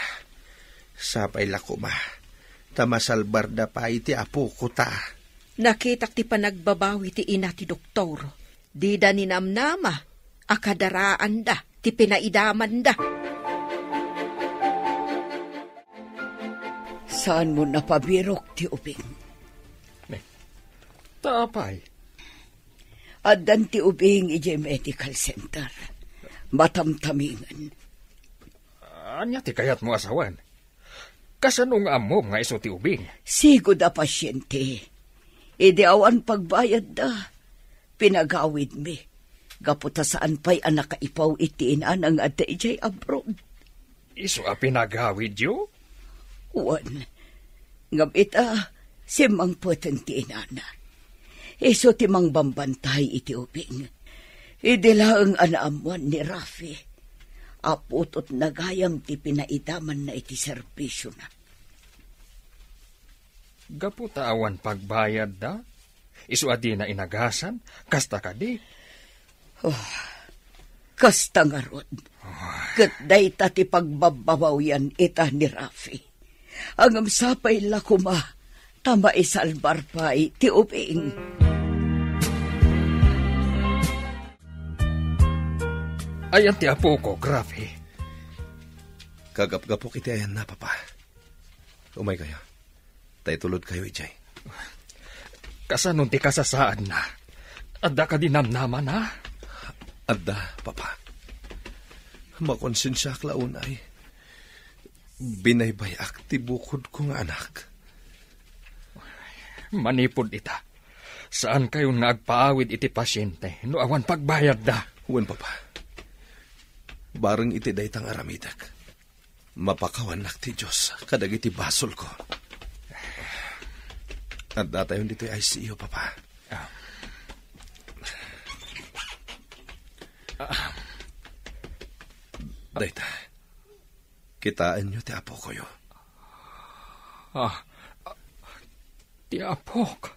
sapay la koma, ta masalbarda pay ti apoko ta. Nakitak ti panagbabawi ti ina ti doktor. Dida ninamnama a kadaraanda ti pinaidamanda. Saanmo napabirok ti ubing? Ta apay? Addan ti ubing idiay medical center. Matamtamingen. Ania ti kayatmo a sawen? Kasano nga ammom nga isu ti ubing? Sigud a pasyente. Idi awan pagbayadda, pinagawidmi. Gapu ta saan pay a nakaipaw iti inana nga adda idiay abroad. Isu a pinagawidyo? Wen, ngem ita, simmangpeten ti inana. Isu ti mangbambantay iti ubing. Idi laeng a naammoan ni Rafi a putotna gayam ti pinaidamanna iti serbisiona. Gapu ta awan pagbayadda? Isu a dina inagasan? Kasta kadi? Oh, kasta ngarud. Ket dayta ti pagbabbabawian ita ni Rafi. Ngem sapay la koma ta maisalbar pay ti ubing. Ayan ti apok, Rafi? Kagapgapok iti ayanna, Papa. Umaykayo. Ta itulodkayo idiay. Kasano ti kasasaadna? Adda kadi namnamana? Adda, Papa. Makonsensiaak la unay. Binaybay-ak ti bukodko nga anak. Manipud ita, saankayon nga agpaawid iti pasyente no awan pagbayadda. Wen, Papa. Bareng iti dayta nga aramidek, mapakawannak ti Dios kadagiti basolko. Addatayon ditoy I C U, Papa. Ah. Ah. Dayta, kitaenyo ti apokoyo. Ah, ti apok.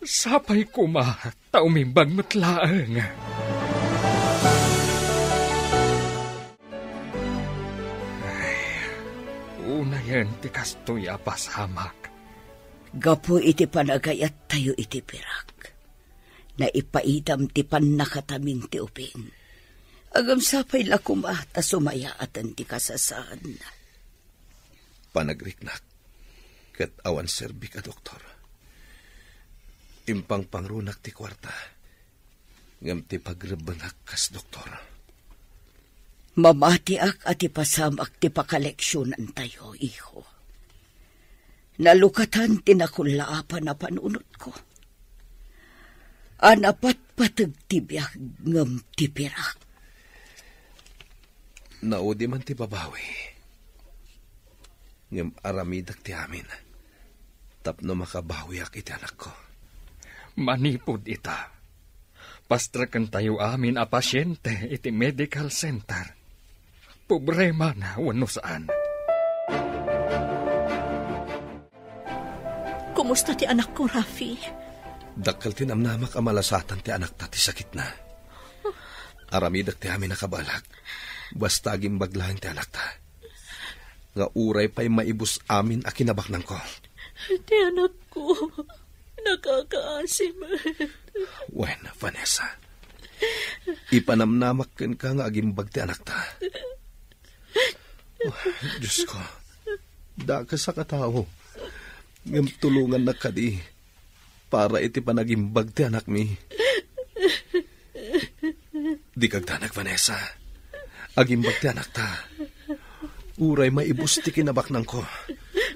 Sapay koma ta umimbag met laeng. Ay, unayen ti kastoy a pasamak. Gapu iti panagayattayo iti pirak, naipaidam ti pannakataming ti ubing. Ngem sapay la koma ta sumayaaten ti kasasaadna. Panagriknak ket awan serbik a doktor. Impangpangrunak ti kuarta, ngem ti pagrebbengak kas doktor. Mamatiak a ti pasamak ti pakaleksionantayo, iho. Nalukatan ti nakullaapan a panunotko. A napatpateg ti biag ngem ti pirak. Naudi man ti babawi, ngem aramidek ti amin tapno makabawiak iti anakko. Manipud ita, pastrekentayo amin a pasyente iti medical center. Pobre man wenno saan. Kumusta ti anakko, Rafi? Dakkel ti namnamak a malasatan ti anakta ti sakitna. Aramidek ti amin a kabaelak. Basta agimbag laeng ti anakta, nga uray pay maibus amin a kinabaknangko. Ti anakko, Nakakaasi met. Wen, Vanessa, ipanamnamak kenka nga agimbag ti anakta. Oh, Diosko, dakes a katao, ngem tulongannak kadi para iti panagimbag ti anakmi. Dika agdanag, Vanessa. Agimbag ti anakta. Uray maibus ti kinabaknangko,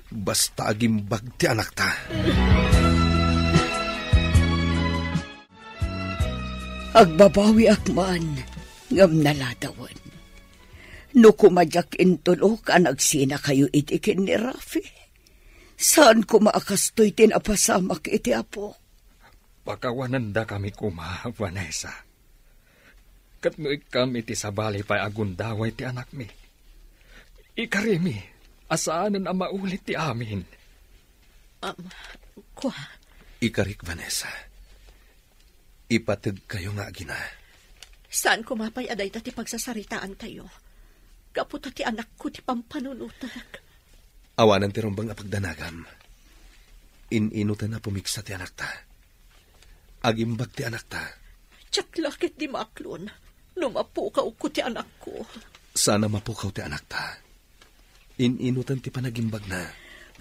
basta agimbag ti anakta. Agbabawiak man, ngem naladawen. No koma diak intulok a nagsinakayo iti ken ni Rafi, saan koma a kastoy ti napasamak iti Apo. Pakawanendakami koma, Vanessa. Ket no ikkam iti sabali pay a gundaway ti anakmi, ikarimi a saanen a maulit ti amin. Am, kua. Ikarik, Vanessa. Ipategkayo nga agina. Saan koma pay a dayta ti pagsasaritaantayo? Gapu ta ti anakko ti pampanunotek. Awanen ti rumbeng a pagdanagam. In-inutan a pumigsa ti anakta. Agimbag ti anakta. Diak la ket di maaklon no mapukawko ti anakko. Saan a mapukaw ti anakta. In-inutan ti panagimbagna.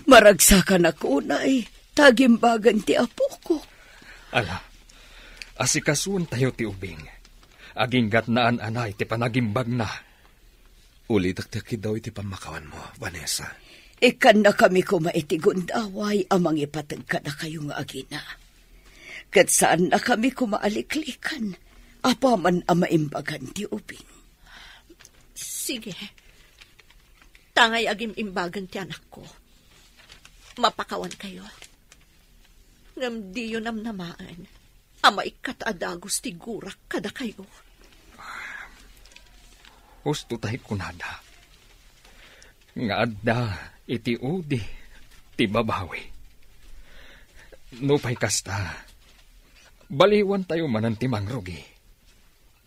Maragsakanak unay, ta agimbagan ti apoko. Ala, asikasuentayo ti ubing. Aginggatnaan anay ti panagimbagna. Ulitek ti akiddaw iti pammakawanmo, Vanessa. Ikkannakami koma iti gundaway a mangipateg kadakayo nga agina. Ket saannakami koma a liklikan apaman a maimbagan ti ubing. Sige. Tangay agim-imbagan ti anakko. Mapakawankayo. Ngem diyo namnamaen a maikkat a dagus ti gurak kadakayo. Husto tay kunada nga adda iti udi ti babawi. Nupay kasta, baliwantayo manen ti mangrugi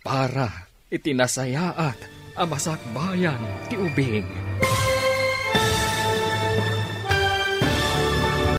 para iti nasayaat a masakbayan ti ubing.